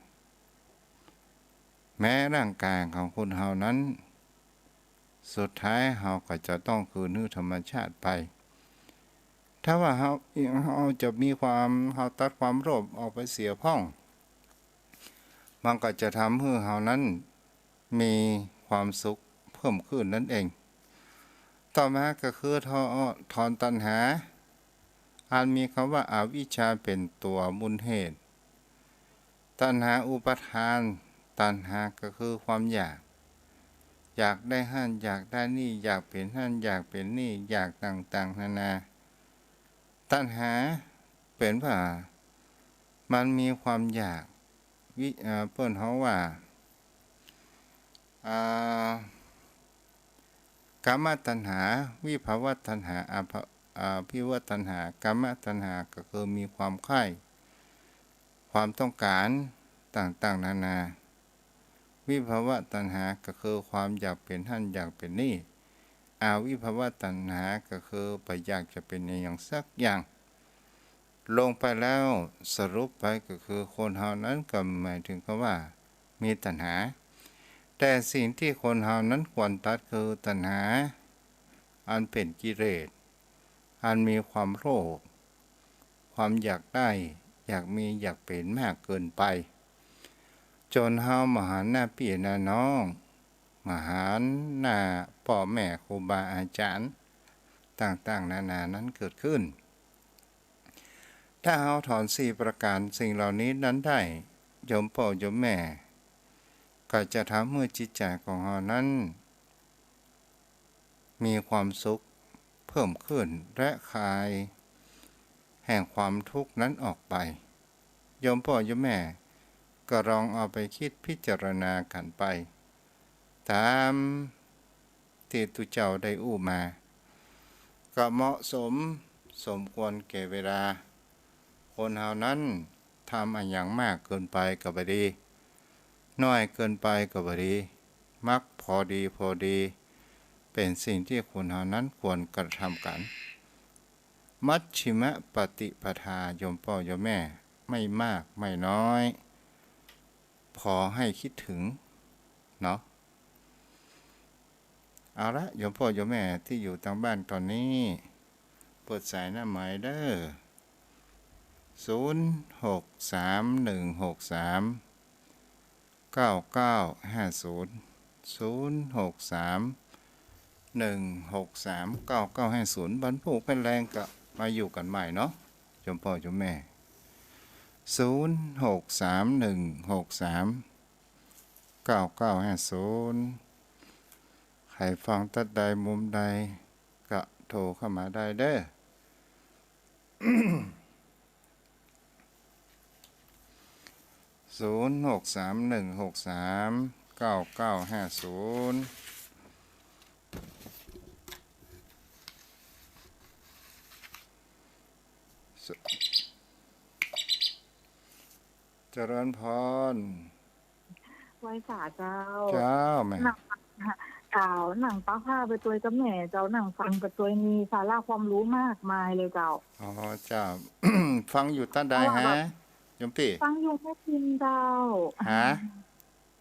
แม้ร่างกายของคนเฮานั้น สุดท้ายเฮาก็จะต้องคืนหื้อธรรมชาติไป ถ้าว่าเฮา เฮาจะมีความ เฮาตัดความโลภออกไปเสียพ่อง มันก็จะทำหื้อเฮานั้นมีความสุขเพิ่มขึ้นนั่นเอง ต่อมาก็คือถอ- ถอนตัณหา อันมีกำว่าอวิชชาเป๋นตั๋วมูลเหตุ ตัณหาอุปาทาน ตัณหาก็คือความอยาก อยากได้หั้น อยากได้นี่ อยากเป๋นหั้น อยากเป๋นนี่ อยากต่างๆ นานา ตัณหาเป๋นว่ามันมีความอยาก วิ- เอ่อ เปิ้นฮ้องว่า อ่า กามตัณหา วิภวตัณหา อภ- อภิวตัณหา กามตัณหาก็คือมีความใคร่ ความต้องการต่างๆ นานา วิภวตัณหาก็คือความอยากเป๋นหั้นอยากเป๋นนี่ อวิภวตัณหาก็คือบ่อยากจะเป๋นอะหยังสักอย่าง ลงไปแล้วสรุปไปก็คือคนเฮานั้นก็หมายถึงกำว่ามีตัณหา แต่สิ่งตี้คนเฮานั้นควรตัดคือตัณหา อันเป๋นกิเลส อันมีความโลภ ความอยากได้ อยากมี อยากเป๋นมากเกินไป จ๋นเฮาบ่หันหน้าปี้หน้าน้อง บ่หันหน้าป้อแม่ครูบาอาจ๋ารย์ต่างๆ นานานั้นเกิดขึ้น ถ้าเฮาถอนสี่ประก๋านสิ่งเหล่านี้นั้นได้ โยมป้อโยมแม่ ก็จะทำหื้อจิตใจ๋ของเฮานั้น มีความสุขเพิ่มขึ้น และคลายแห่งความทุกข์นั้นออกไป โยมป้อโยมแม่ก็ลองเอาไปกึ๊ดพิจารณากั๋นไป ต๋ามตี้ตุ๊เจ้าได้อู้มา ก็เหมาะสมสมควรแก่เวลา คนเฮานั้นทำอะหยังมากเกินไปก็บ่ดี น้อยเกินไปก็บ่ดี มักพอดีพอดี เป๋นสิ่งตี้คนเฮานั้นควรกระทำกั๋น มัชฌิมปฏิปทา โยมป้อโยมแม่ ไม่มากไม่น้อย พอหื้อกึ๊ดเถิงเนาะ เอาละ โยมป้อโยมแม่ตี้อยู่ตางบ้านต๋อนนี้ เปิดสายหน้าไมค์เด้อ ศูนย์หกสามหนึ่งหกสามเก้าเก้าห้าศูนย์ ศูนย์หกสามหนึ่งหกสามเก้าเก้าห้าศูนย์ วันพูกวันแฮงก็มาอยู่กั๋นใหม่เนาะ โยมป้อโยมแม่ ศูนย์ หก สาม หนึ่ง หก สาม เก้า เก้า ห้า ศูนย์ ใผฟังตั๊ดใดมุมใดก็โทรเข้ามาได้เด้อ ศูนย์ หก สาม หนึ่ง หก สาม เก้า เก้า ห้า ศูนย์ เจริญพร ไหว้สาเจ้า เจ้าแม่ นั่ง เจ้า นั่งปะผ้าไปตวยกับแม่เจ้า นั่งฟังไปตวย มีสาระความรู้มากมายเลยเจ้า อ๋อ เจ้า ฟังอยู่ตั๊ดใดฮะ แบบ โยมปี้ ฟังอยู่แม่ริมเจ้า ฮะ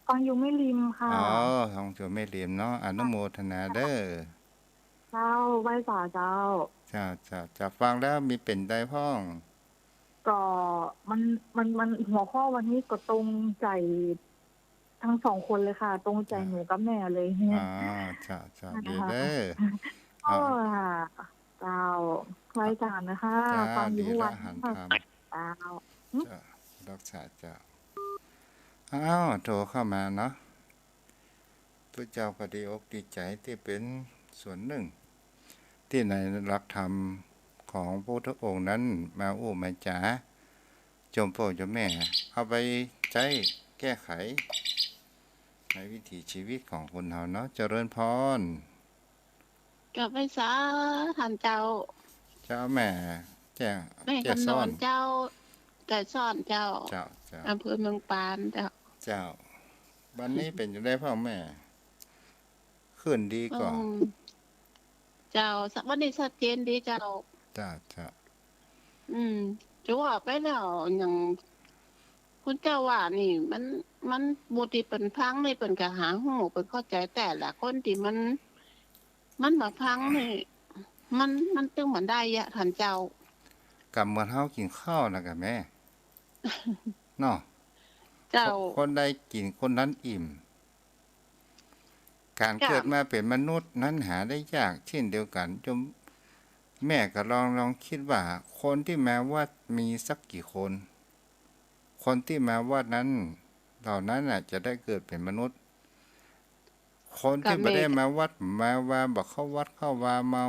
ฟังอยู่แม่ริมค่ะ อ๋อ ฟังอยู่แม่ริมเนาะ อนุโมทนาเด้อ เจ้า ไหว้สาเจ้า เจ้า เจ้า เจ้า ฟังแล้วมีเป๋นใดพ่อง ก็มัน มัน มัน หัวข้อวันนี้ก็ตรงใจ๋ตึงสองคนเลยค่ะ ตรงใจ๋หนูกับแม่เลย อ่า เจ้า เจ้า ดีเด้อ ค่ะ เจ้า ไหว้สานะคะ เจ้า ฟังอยู่ทุกวัน ดีละ หันธรรม เจ้า เจ้า รักษาเจ้า อ้าว โทรเข้ามาเนาะ ตุ๊เจ้าก็ดีอกดีใจ๋ตี้เป๋นส่วนนึ่ง ตี้ในหลักธรรมของพระพุทธองค์นั้นมาอู้มาจ๋า โยมป้อโยมแม่ เอาไปใจ๊แก้ไขในวิถีชีวิตของคนเฮาเนาะ เจริญพร กับไหว้สาต้านเจ้า เจ้าแม่ แจ้ง แม่ แจ้ง คำนวณ ซ้อน เจ้า แจ้งซ้อนเจ้า เจ้า เจ้า อำเภอเมืองปานเจ้า เจ้า วันนี้เป๋นจะไดพ่องแม่ ขึ้นดีก่อ อืม เจ้า วันนี้ชัดเจนดีเจ้า เจ้า เจ้า อืม จะว่าไปแล้ว อย่าง พุทธเจ้าว่านี่ มัน มัน หมู่ตี้เปิ้นฟังนี่เปิ้นก็หาฮู้ เปิ้นเข้าใจ๋ แต่ละคนตี้มัน มันบ่ฟังนี่ มัน มันตึงบ่ได้อะ ต้านเจ้า ก็เหมือนเฮากิ๋นข้าวนั่นแหละแม่ เนาะ เจ้า คนใดกิ๋นคนนั้นอิ่ม ก๋าน เจ้า เกิดมาเป๋นมนุษย์นั้นหาได้ยากเช่นเดียวกั๋น โยมแม่ก็ลอง ลองกึ๊ดว่า คนตี้มาวัดมีสักกี่คน คนตี้มาวัดนั้น เหล่านั้นน่ะจะได้เกิดเป๋นมนุษย์ คนตี้บ่ได้มาวัด มาว่าบ่เข้าวัดเข้าวา เมา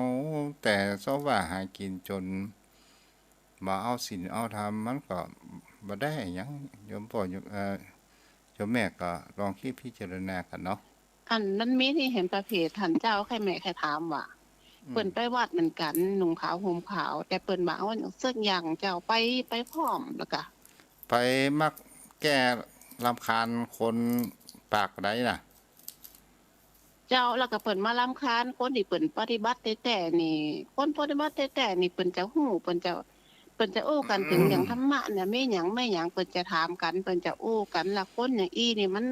แต่เซาะว่าหากิ๋นจ๋นบ่เอาศีลเอาธรรม มันก็บ่ได้อะหยัง โยมป้อ โยม เอ่อ โยมแม่ก็ลองกึ๊ดพิจารณากั๋นเนาะ อันมันมีตี้เป๋นประเภท ต้านเจ้า ใค่แม่ใค่ถามว่า อืม เปิ้นไปวัดเหมือนกั๋น นุ่งขาวห่มขาว แต่เปิ้นบ่เอาหยังสักอย่างเจ้า ไป ไปพร้อม แล้วก็ ไปมักแก้รำคาญคนปากใดน่ะ เจ้า แล้วก็เปิ้นมารำคาญคนตี้เปิ้นปฏิบัติแต๊ๆ นี่ คนปฏิบัติแต๊ๆ นี่ เปิ้นจะฮู้ เปิ้นจะ เปิ้นจะอู้กั๋นเถิงเรื่องธรรมะเนี่ย มีหยัง มีหยัง เปิ้นจะถามกั๋น เปิ้นจะอู้กั๋น ละคนอย่างอี้นี่มัน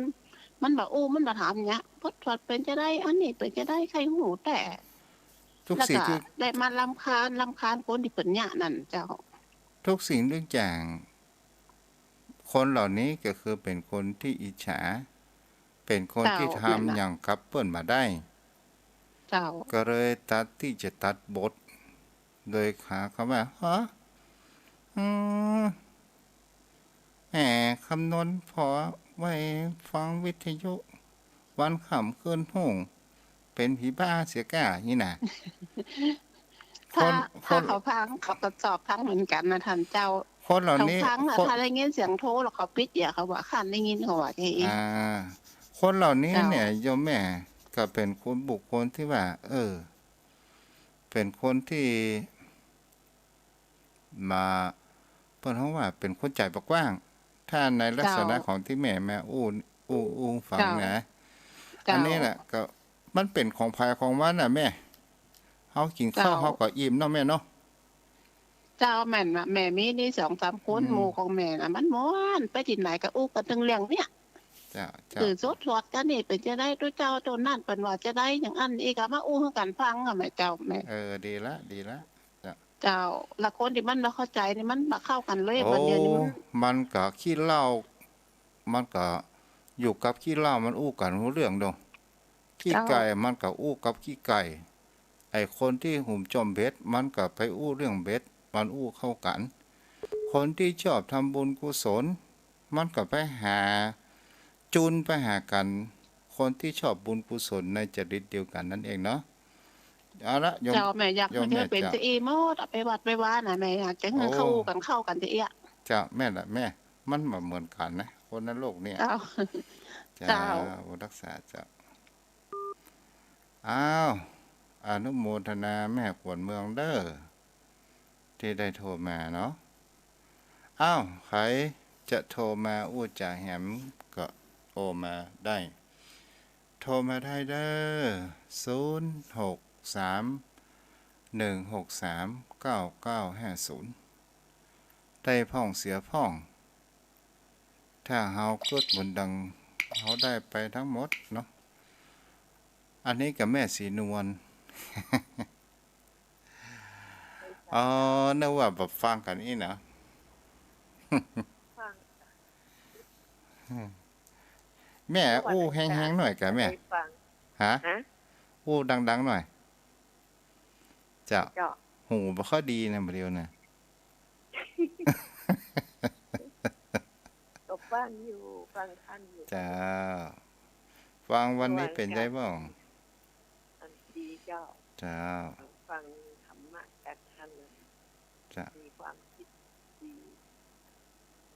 มันบ่อู้ มันบ่ถามเยียะ บทสวดเป๋นจะได อันนี้เป๋นจะได ใค่ฮู้แต่ ทุกสิ่ง แล้วก็ ทุก ได้มารำคาญ รำคาญคนตี้เปิ้นเยียะนั่นเจ้า ทุกสิ่งทุกอย่าง คนเหล่านี้ก็คือเป๋นคนตี้อิจฉา เป๋นคนตี้ทำอย่างกับเปิ้นบ่ได้ เจ้า ก็เลยตัดตี้จะตัดบท โดยหาคำว่า ฮะ อืม แหม คำนวณผ่อไว้ฟังวิทยุ วันค่ำคืนฮุ่ง เป๋นผีบ้าเสียก้า นี่น่ะ ถ้า คน ถ้า คน เขาฟัง เขาก็จอบฟังเหมือนกั๋นนะต้านเจ้า คนเหล่านี้ เขาฟังน่ะ คน ถ้าได้ยินเสียงโทรแล้วเขาปิดเยียะ เขาว่า "ข้านได้ยิน" เขาว่าอย่างอี้ อ่า คนเหล่านี้เนี่ย เจ้า โยมแม่ ก็เป๋นคน บุคคลตี้ว่า เออ เป๋นคนตี้ มา เปิ้นฮ้องว่าเป๋นคนใจ๋บ่กว้าง ถ้าในลักษณะ เจ้า ของตี้แม่มาอู้ อู้ อู้ฟัง เจ้า นะ เจ้า อันนี้แหละ ก็มันเป๋นของใผของมันน่ะแม่ เฮากิ๋นข้าว เจ้า เฮาก็อิ่มเนาะแม่เนาะ เจ้า แม่นน่ะ แม่มีนี่สองสามคน อืม หมู่ของแม่น่ะ มันม่วน ไปตี้ไหนก็อู้กั๋นเถิงเรื่องเนี้ย เจ้า เจ้า คือสวด สวดกั๋นนี่เป๋นจะได ตุ๊เจ้าโตนั้นเปิ้นว่าจะได อย่างอั้น อี้ก็มาอู้หื้อกั๋นฟังอะแม่เจ้าแม่ เออ ดีละ ดีละ เจ้า เจ้า ละคนตี้มันบ่เข้าใจ๋นี่มันบ่เข้ากั๋นเลย โอ้ บัดเดี๋ยวนี้มัน มันก็ขี้เหล้า มันก็อยู่กับขี้เหล้ามันอู้กั๋นฮู้เรื่องดอก ขี้ไก่ เจ้า มันก็อู้กับขี้ไก่ ไอ้คนตี้หุมจ่อมเบ็ด มันก็ไปอู้เรื่องเบ็ด มันอู้เข้ากั๋น คนตี้ชอบทำบุญกุศล มันก็ไปหา จูนไปหากั๋น คนตี้ชอบบุญกุศลในจริตเดียวกั๋นนั่นเองเนาะ เอาละ โยม เจ้า แม่อยาก โยม หื้อ แม่ เป๋น เจ้า จาอี้หมดอะ ไปวัดไปวาน่ะ แม่อยากจะหื้อ โอ้ เข้ากั๋น เข้ากั๋นจาอี้อะ เจ้า แม่นละแม่ มันบ่เหมือนกั๋นนะ คนในโลกเนี่ย เจ้า เจ้า เจ้า บุญรักษาเจ้า อ้าว อนุโมทนาแม่ขวัญเมืองเด้อ ตี้ได้โทรมาเนาะ อ้าว ใผจะโทรมาอู้จ๋าแหมก็โทรมาได้ โทรมาได้เด้อ ศูนย์หกสาม หนึ่งหกสาม เก้าเก้าห้าศูนย์ ได้พ่องเสียพ่อง ถ้าเฮากึ๊ดบนดัง เฮาได้ไปตึงหมดเนาะ อันนี้ก็แม่ศรีนวล อ๋อ นึกว่าบ่ฟังกั๋นอี้นะ ฟัง แม่อู้แฮงๆ หน่อยก่ะแม่ บ่ได้ฟัง ฮะ ฮะ อู้ดังๆ หน่อย เจ้า เจ้า หูบ่ค่อยดีนะ บ่าเดี่ยวนะ ก็ฟังอยู่ ฟังทันอยู่ เจ้า ฟังวันนี้เป๋นไงบ้าง อันดีเจ้า เจ้า ฟังธรรมะจากท่านนะ เจ้า มีความคิดดี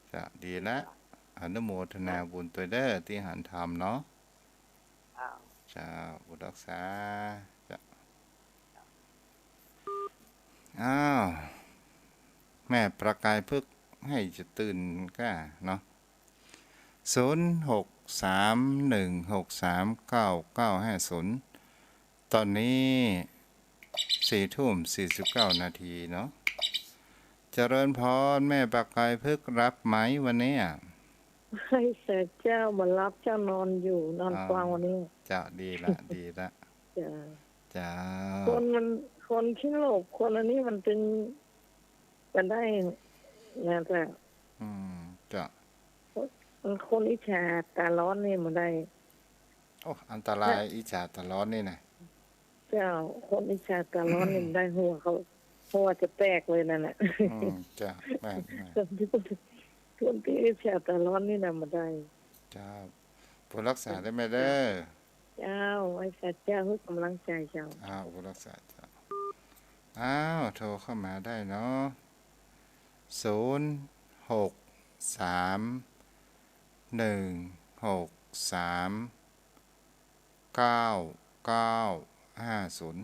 เจ้า ดีละ เจ้า อนุโมทนาบุญตวยเด้อ ตี้หันธรรมเนาะ เจ้า เจ้า บุญรักษา เจ้า อ้าว แม่ประกายพฤกษ์ หื้อจะตื่นก้าเนาะ ศูนย์หกสาม หนึ่งหกสาม เก้าเก้าห้าศูนย์ ต๋อนนี้สี่ทุ่มสี่สิบเก้านาทีเนาะ เจริญพร แม่ประกายพฤกษ์ ฮับไหมวันนี้อะ ไหว้สาเจ้า บ่ฮับเจ้า นอนอยู่ นอน อ๋อ ฟังวันนี้ เจ้า ดีละ ดีละ เจ้า เจ้า คนมัน คนขี้โลภ คนอันนี้มันตึงจะได้นะเจ้า อืม เจ้า มันคนอิจฉาต๋าฮ้อนนี่บ่ได้ โอ้ อันตราย อิจฉาต๋าฮ้อนนี่นะ เจ้า คนอิจฉาต๋าฮ้อนนี่บ่ได้ หัวเขา หัวจะแตกเลยนั่นแหละ อืม เจ้า แม่น แม่น คนตี้ คนตี้อิจฉาต๋าฮ้อนนี่นะบ่ได้ เจ้า บุญรักษาเด้อแม่เด้อ เจ้า ไหว้สาเจ้า หื้อกำลังใจ๋เจ้า อ้าว บุญรักษาเจ้า อ้าว โทรเข้ามาได้เนาะ ศูนย์หกสาม หนึ่งหกสาม เก้าเก้าห้าศูนย์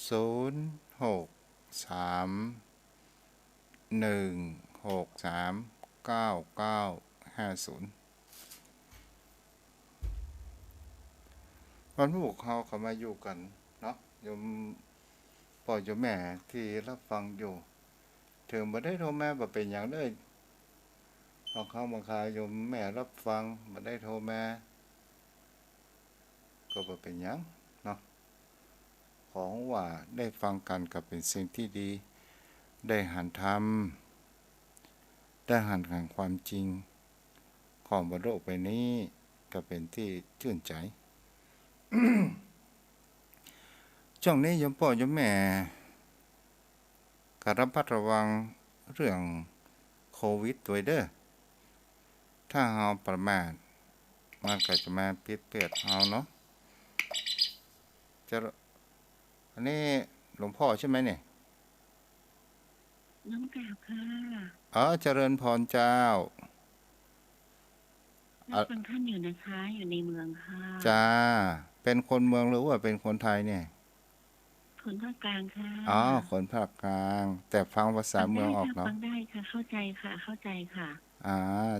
ศูนย์หกสาม หนึ่งหกสาม เก้าเก้าห้าศูนย์ วันพวกเฮาเข้ามาอยู่กั๋นเนาะ โยมป้อโยมแม่ตี้ฮับฟังอยู่ เถิงบ่ได้โทรมาบ่เป๋นหยังเด้อ บางครั้งบางคราวโยมแม่ฮับฟังบ่ได้โทรมา ก็บ่เป๋นหยังเนาะ ขอว่าได้ฟังกั๋นก็เป๋นสิ่งตี้ดี ได้หันธรรม ได้หันแห่งความจริงของบนโลกใบนี้ ก็เป๋นตี้จื้นใจ๋ จ้วงนี้โยมป้อโยมแม่ ก็ระมัดระวังเรื่องโควิดตวยเด้อ ถ้าเฮาประมาท มันก็จะมาเปียดเปียดเฮาเนาะ จะ อันนี้หลวงพ่อใช่ไหมเนี่ย น้อมกราบค่ะ อ๋อ เจริญพรเจ้า รับฟังท่านอยู่นะคะ อยู่ในเมืองค่ะ จ้า เป็นคนเมืองหรือว่าเป็นคนไทยเนี่ย คนภาคกลางค่ะ อ๋อ คนภาคกลาง แต่ฟังภาษาเมืองออกเนาะ ฟังได้ค่ะ ฟังได้ค่ะ เข้าใจค่ะ เข้าใจค่ะ อ่า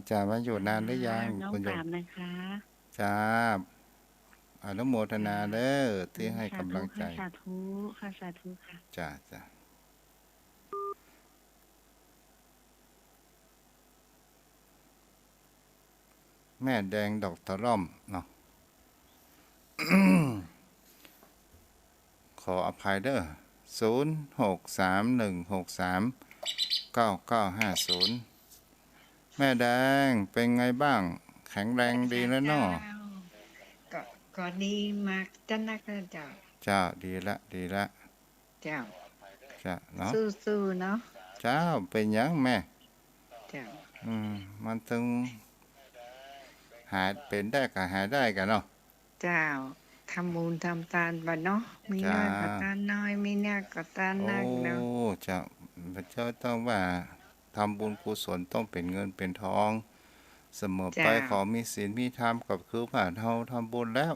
จ้า มาอยู่นานหรือยัง น้อม คุณโยม กราบนะคะ จ้า อนุโมทนาเด้อ ตี้หื้อกำลังใจ๋ สาธุค่ะ สาธุค่ะ จ้า จ้า แม่แดงดอกตะล่อมเนาะ ขออภัยเด้อ ศูนย์หกสาม หนึ่งหกสาม เก้าเก้าห้าศูนย์ แม่แดง เป็นไงบ้าง แข็งแรงดีแล้วเนาะ ก็ ก็ดีมากจ้ะนะเจ้า เจ้า ดีละ ดีละ เจ้า จ้ะเนาะ สู้ๆ เนาะ เจ้า เป๋นหยังแม่ เจ้า อืม มันตึง หาย เป๋นได้ก็หายได้ก่าเนาะ เจ้า ทำบุญทำตานไปเนาะ มี เจ้า น้อยก็ตานน้อย มีนักก็ตานนักเนาะ โอ้ เจ้า พระเจ้าต้องว่า ทำบุญกุศลต้องเป๋นเงินเป๋นทอง เสมอไป เจ้า ขอมีศีลมีธรรม ก็คือว่าเฮาทำบุญแล้ว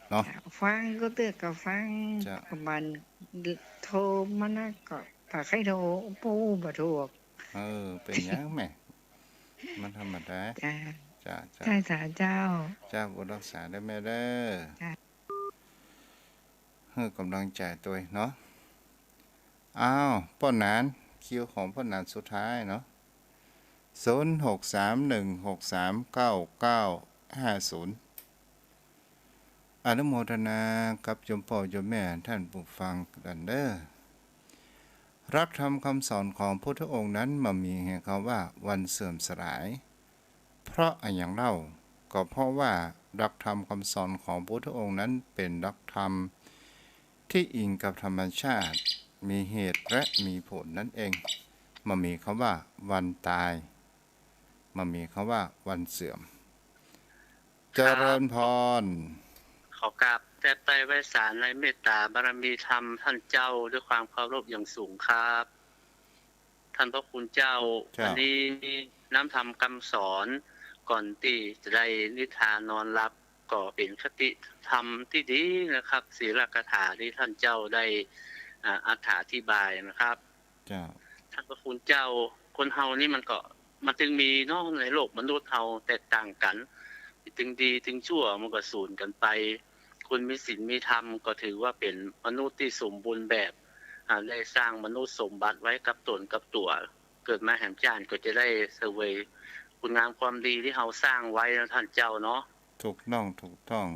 เนาะ เจ้า ฟังก็เตื้อก็ฟัง เจ้า ก็มันโทรมานะ ก็บ่ใค่โทร ปู้บ่ถูก เออ เป๋นหยังแม่ มันธรรมดา เจ้า เจ้า เจ้า ใจ้สาเจ้า เจ้า บุญรักษาเด้อแม่เด้อ เจ้า หื้อกำลังใจ๋ตวยเนาะ อ้าว ป้อหนาน คิวของป้อหนานสุดท้ายเนาะ ศูนย์หกสามหนึ่งหกสามเก้าเก้าห้าศูนย์ อนุโมทนากับโยมป้อโยมแม่ต้านผู้ฟังตันเน้อ หลักธรรมกำสอนของพุทธองค์นั้นบ่มีหื้อคำว่าวันเสื่อมสลาย เพราะอะหยังเล่า ก็เพราะว่าหลักธรรมกำสอนของพุทธองค์นั้นเป๋นหลักธรรมตี้อิงกับธรรมชาติ มีเหตุและมีผลนั้นเอง บ่มีคำว่าวันต๋าย บ่มีคำว่าวันเสื่อม ครับ เจริญพร ขอกราบแตบไตร้ไหว้สาในเมตต๋าบารมีธรรมต้านเจ้าด้วยความเคารพอย่างสูงครับ ต้านพระคุณเจ้า เจ้า อันนี้น้ำธรรมกำสอน ก่อนตี้จะได้นิทานนอนหลับ ก็เป๋นคติธรรมตี้ดีนะครับ ศีลคาถาตี้ต้านเจ้าได้ อ่า อรรถาธิบายนะครับ เจ้า ต้านพระคุณเจ้า คนเฮานี่มันก็ มันตึงมีเนาะ ในโลกมนุษย์เฮาแตกต่างกั๋น ตึงดีตึงชั่วมันก็สูนกั๋นไป คนมีศีลมีธรรมก็ถือว่าเป๋นมนุษย์ตี้สมบูรณ์แบบ อ่า ได้สร้างมนุษย์สมบัติไว้กับต๋นกับตั๋ว เกิดมาแหมจ้านก็จะได้เสวยคุณงามความดีตี้เฮาสร้างไว้นะต้านเจ้าเนาะ ถูกต้อง ถูกต้อง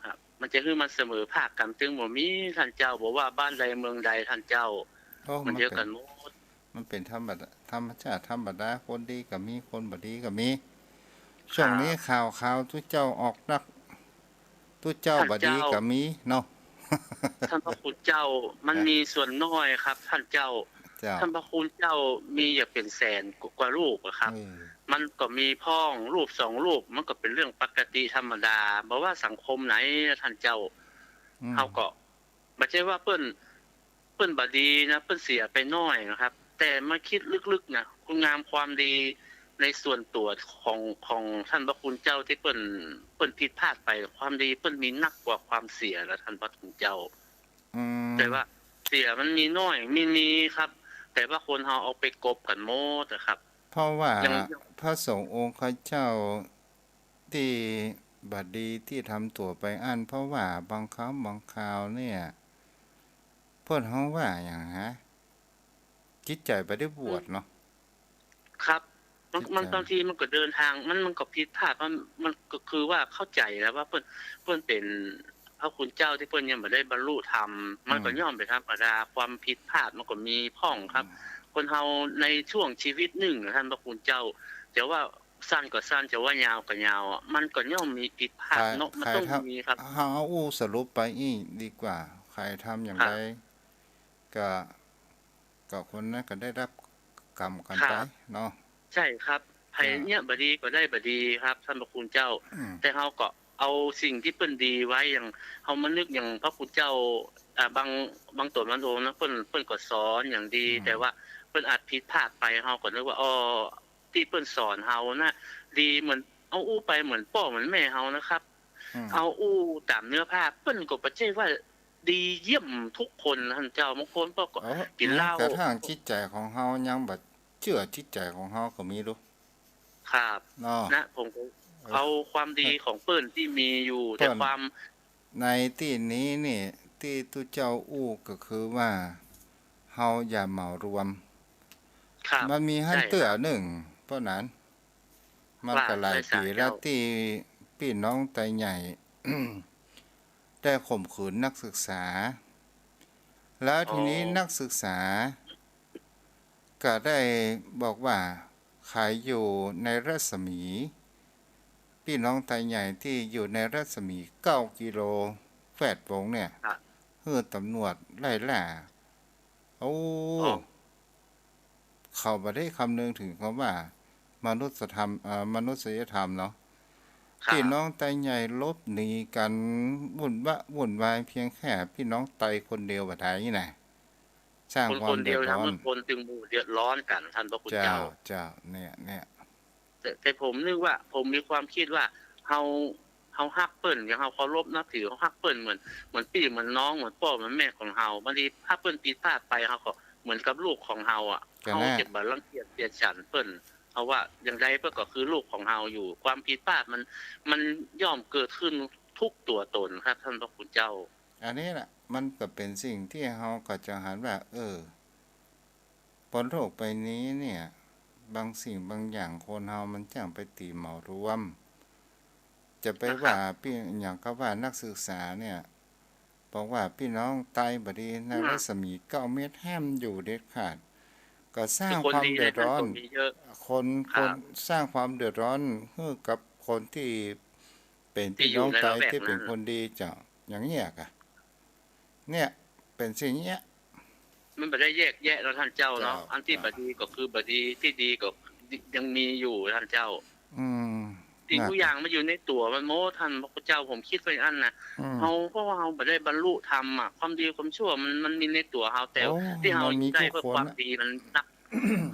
ครับ มันจะหื้อมันเสมอภาคกั๋น ตึงบ่มีต้านเจ้า บ่ว่าบ้านใดเมืองใดต้านเจ้า โอ้ มันเดียวกั๋นหมด มันเป๋น มันเป๋นธรรมดา ธรรมชาติธรรมดา คนดีก็มี คนบ่ดีก็มี ครับ ช่วงนี้ข่าว ข่าวตุ๊เจ้าออกนัก ตุ๊เจ้า ต้านเจ้า บ่ดีก็มีเนาะ ต้านพระคุณเจ้า มัน เอ่อ มีส่วนน้อยครับ ต้านเจ้า เจ้า ต้านพระคุณเจ้ามีอย่าเป๋นแสนกว่ารูปอะครับ เออ มันก็มีพ่องรูปสองรูป มันก็เป๋นเรื่องปกติธรรมดา บ่ว่าสังคมไหนนะต้านเจ้า อืม เฮาก็ บ่ใจ้ว่าเปิ้น เปิ้นบ่ดีนะ เปิ้นเสียไปน้อยนะครับ แต่มาคิดลึกๆ นะ คุณงามความดีในส่วนตั๋วของ ของต้านพระคุณเจ้าตี้เปิ้น เปิ้นผิดพลาดไป ความดีเปิ้นมีนักกว่าความเสียนะต้านพระคุณเจ้า อืม แต่ว่าเสียมันมีน้อย มี มีครับ แต่ว่าคนเฮาเอาไปกลบกั๋นหมดนะครับ เพราะว่า อย่าง พระสงฆ์องค์ข้าเจ้าตี้บ่ดีตี้ทำตั๋วไปอั้น เพราะว่าบางครั้งบางคราวเนี่ย เปิ้นฮ้องว่าหยังฮะ จิตใจ๋บ่ได้บวชเนาะ ครับ มัน จิตใจ๋ มันบางทีมันก็เดินทาง มัน มันก็ผิดพลาด มัน มันก็คือว่าเข้าใจ๋แล้วว่าเปิ้น เปิ้นเป๋นพระคุณเจ้าตี้เปิ้นยังบ่ได้บรรลุธรรม มันก็ อืม ย่อมเป๋นธรรมดา ความผิดพลาดมันก็มีพ่องครับ อืม คนเฮาในช่วงชีวิตนึ่งนะต้านพระคุณเจ้า จะว่าสั้นก็สั้น จะว่ายาวก็ยาวอะ มันก็ย่อมมีผิดพลาดเนาะ มันต้องมีครับ เฮาอู้สรุปไปอี้ดีกว่า ใผทำอย่างใด ครับ ก็ ก็คนนั้นก็ได้รับกรรมกั๋นไปเนาะ ใจ้ครับ ใผ เจ้า เนี่ยบ่ดีก็ได้บ่ดีครับ ต้านพระคุณเจ้า อืม แต่เฮาก็เอาสิ่งตี้เปิ้นดีไว้ อย่างเฮามานึกอย่างพระคุณเจ้า อ่า บาง บางต๋นบางองค์นะ เปิ้น เปิ้นก็สอนอย่างดี อืม แต่ว่าเปิ้นอาจผิดพลาดไป เฮาก็นึกว่า อ้อ ตี้เปิ้นสอนเฮานะ ดีเหมือน เอาอู้ไปเหมือนป้อเหมือนแม่เฮานะครับ อืม เอาอู้ต๋ามเนื้อผ้า เปิ้นก็บ่ใจ้ว่าดีเยี่ยมทุกคนนะต้านเจ้า บางคนป้อก็ เอ้อ กิ๋นเหล้า แม้กระทั่งจิตใจ๋ของเฮายังบ่เจื้อ จิตใจ๋ของเฮาก็มีดู ครับ เนาะ นะ ผมก็ เออ เอาความดีของเปิ้นตี้มีอยู่ เปิ้น แต่ความ ในตี้นี้นี่ ตี้ตุ๊เจ้าอู้ก็คือว่า เฮาอย่าเหมารวม ครับ มันมีหั้น ใจ้ครับ เตื้อนึ่ง ป้อหนาน มันก็หลายปี๋แล้ว ตี้ปี้น้องไตใหญ่ ได้ข่มขืนนักศึกษา แล้วทีนี้ อ๋อ นักศึกษาก็ได้บอกว่า ใผอยู่ในรัศมี ปี้น้องไตใหญ่ตี้อยู่ในรัศมีเก้ากิโลแวดวงเนี่ย ครับ หื้อต๋ำรวจไล่ล่า โอ้ อ๋อ เขาบ่ได้คำนึงเถิงกำว่ามนุษยธรรม เอ่อ มนุษยธรรมเนาะ ครับ ปี้น้องไตใหญ่หลบหนีกั๋น วุ่นวะวุ่นวาย เพียงแค่ปี้น้องไตคนเดียวบ่าดายนี่นะ สร้างความเดือดร้อน คนคนเดียวทำหื้อคนตึงหมู่เดือดร้อนกั๋น ต้านพระคุณเจ้า เจ้า เจ้า เนี่ย เนี่ย แต่ แต่ผมนึกว่า ผมมีความกึ๊ดว่า เฮา เฮาฮักเปิ้น อย่างเฮาเคารพนับถือ เฮาฮักเปิ้นเหมือน เหมือนปี้เหมือนน้อง เหมือนป้อเหมือนแม่ของเฮา บางทีถ้าเปิ้นผิดพลาดไป เฮาก็เหมือนกับลูกของเฮาอะ ก็แน่ เฮาจะบ่รังเกียจเตียดฉันเปิ้น เพราะว่าอย่างใดเปิ้นก็คือลูกของเฮาอยู่ ความผิดพลาดมัน มันย่อมเกิดขึ้นทุกตั๋วต๋นครับ ต้านพระคุณเจ้า อันนี้แหละ มันก็เป๋นสิ่งตี้เฮาก็จะหันว่า เออ บนโลกใบนี้เนี่ย บางสิ่งบางอย่างคนเฮามันจ้างไปตี๋เหมารวม จะไปว่า นะครับ ปี้ อย่างกับว่านักศึกษาเนี่ย บอกว่าปี้น้องไตบ่ดี ใน ครับ รัศมีเก้าเมตรห้ามอยู่เด็ดขาด ก็สร้างความเดือดร้อน คือคนดีในสังคมมีเยอะ คน ครับ คนสร้างความเดือดร้อนหื้อกับคนตี้เป๋นปี้น้องไตตี้เป๋นคนดีเจ้า ตี้อยู่ในละแวกนั้น อย่างเนี้ยกะ เนี่ย เป๋นสิ่งเนี้ย มันบ่ได้แยกแยะเนาะต้านเจ้าเนาะ เจ้า อันตี้ เจ้า บ่ดีก็คือบ่ดี ตี้ดีก็ยังมีอยู่ต้านเจ้า อืม ตี้ทุกอย่างมันอยู่ในตั๋วมันหมด ต้านพระคุณเจ้า ผมกึ๊ดไปอันน่ะ อืม เฮา เพราะว่าเฮาบ่ได้บรรลุธรรมอะ ความดีความชั่วมัน มันมีในตั๋วเฮา แต่ โอ้ ตี้เฮาอยู่ได้ มันมีทุกคน เพราะความดีมันนัก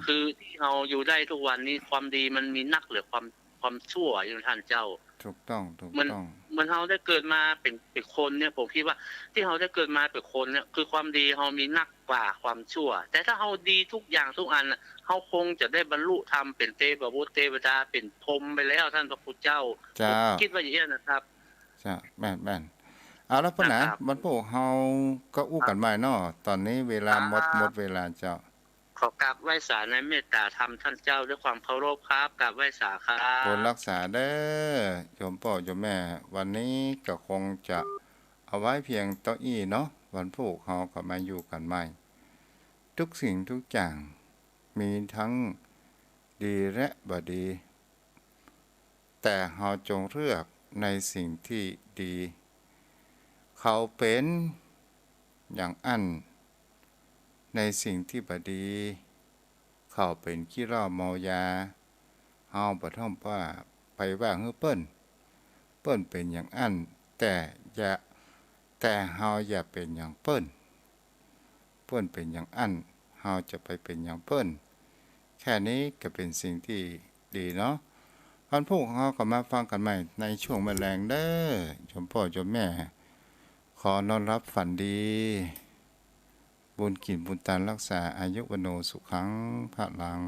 คือตี้เฮาอยู่ได้ทุกวันนี้ ความดีมันมีนักเหลือความ ความชั่วอยู่ต้านเจ้า ถูกต้อง ถูกต้อง เหมือน เหมือนเฮาได้เกิดมาเป๋น เป๋นคนเนี่ย ผมกึ๊ดว่า ตี้เฮาได้เกิดมาเป๋นคนเนี่ย คือความดีเฮามีนักกว่าความชั่ว แต่ถ้าเฮาดีทุกอย่างทุกอันน่ะ เฮาคงจะได้บรรลุธรรมเป๋นเตวบุตรเตวดา เป๋นพรหมไปแล้ว ต้านพระคุณเจ้า เจ้า ผมกึ๊ดว่าอย่างเนี้ยนะครับ เจ้า แม่น แม่น เอาละป้อนะ นะครับ วันพูกเฮาก็อู้กั๋นใหม่เนาะ ต๋อนนี้เวลาหมด ครับ หมดเวลาเจ้า ขอกราบไหว้สาในเมตต๋าธรรมต้านเจ้าด้วยความเคารพครับ กราบไหว้สาครับ บุญฮักษาเด้อ โยมป้อโยมแม่ วันนี้ก็คงจะเอาไว้เพียงเต้าอี้เนาะ วันพูกเฮาก็มาอยู่กั๋นใหม่ ทุกสิ่งทุกอย่างมีทั้งดีและบ่ดี แต่เฮาจงเลือกในสิ่งตี้ดี เขาเป๋นอย่างอั้น ในสิ่งตี้บ่ดี เขาเป๋นขี้เหล้าเมายา เฮาบ่ต้องว่าไปว่าหื้อเปิ้น เปิ้นเป๋นอย่างอั้น แต่อย่า แต่เฮาอย่าเป๋นอย่างเปิ้น เปิ้นเป๋นอย่างอั้น เฮาจะไปเป๋นอย่างเปิ้น แค่นี้ก็เป๋นสิ่งตี้ดีเนาะ วันพูกเฮาก็มาฟังกั๋นใหม่ในช่วงมื้อแลงเด้อ โยมป้อโยมแม่ ขอน้อมรับฝันดี บุญกิ๋นบุญตานฮักษา อายุวัณโณสุขังพลัง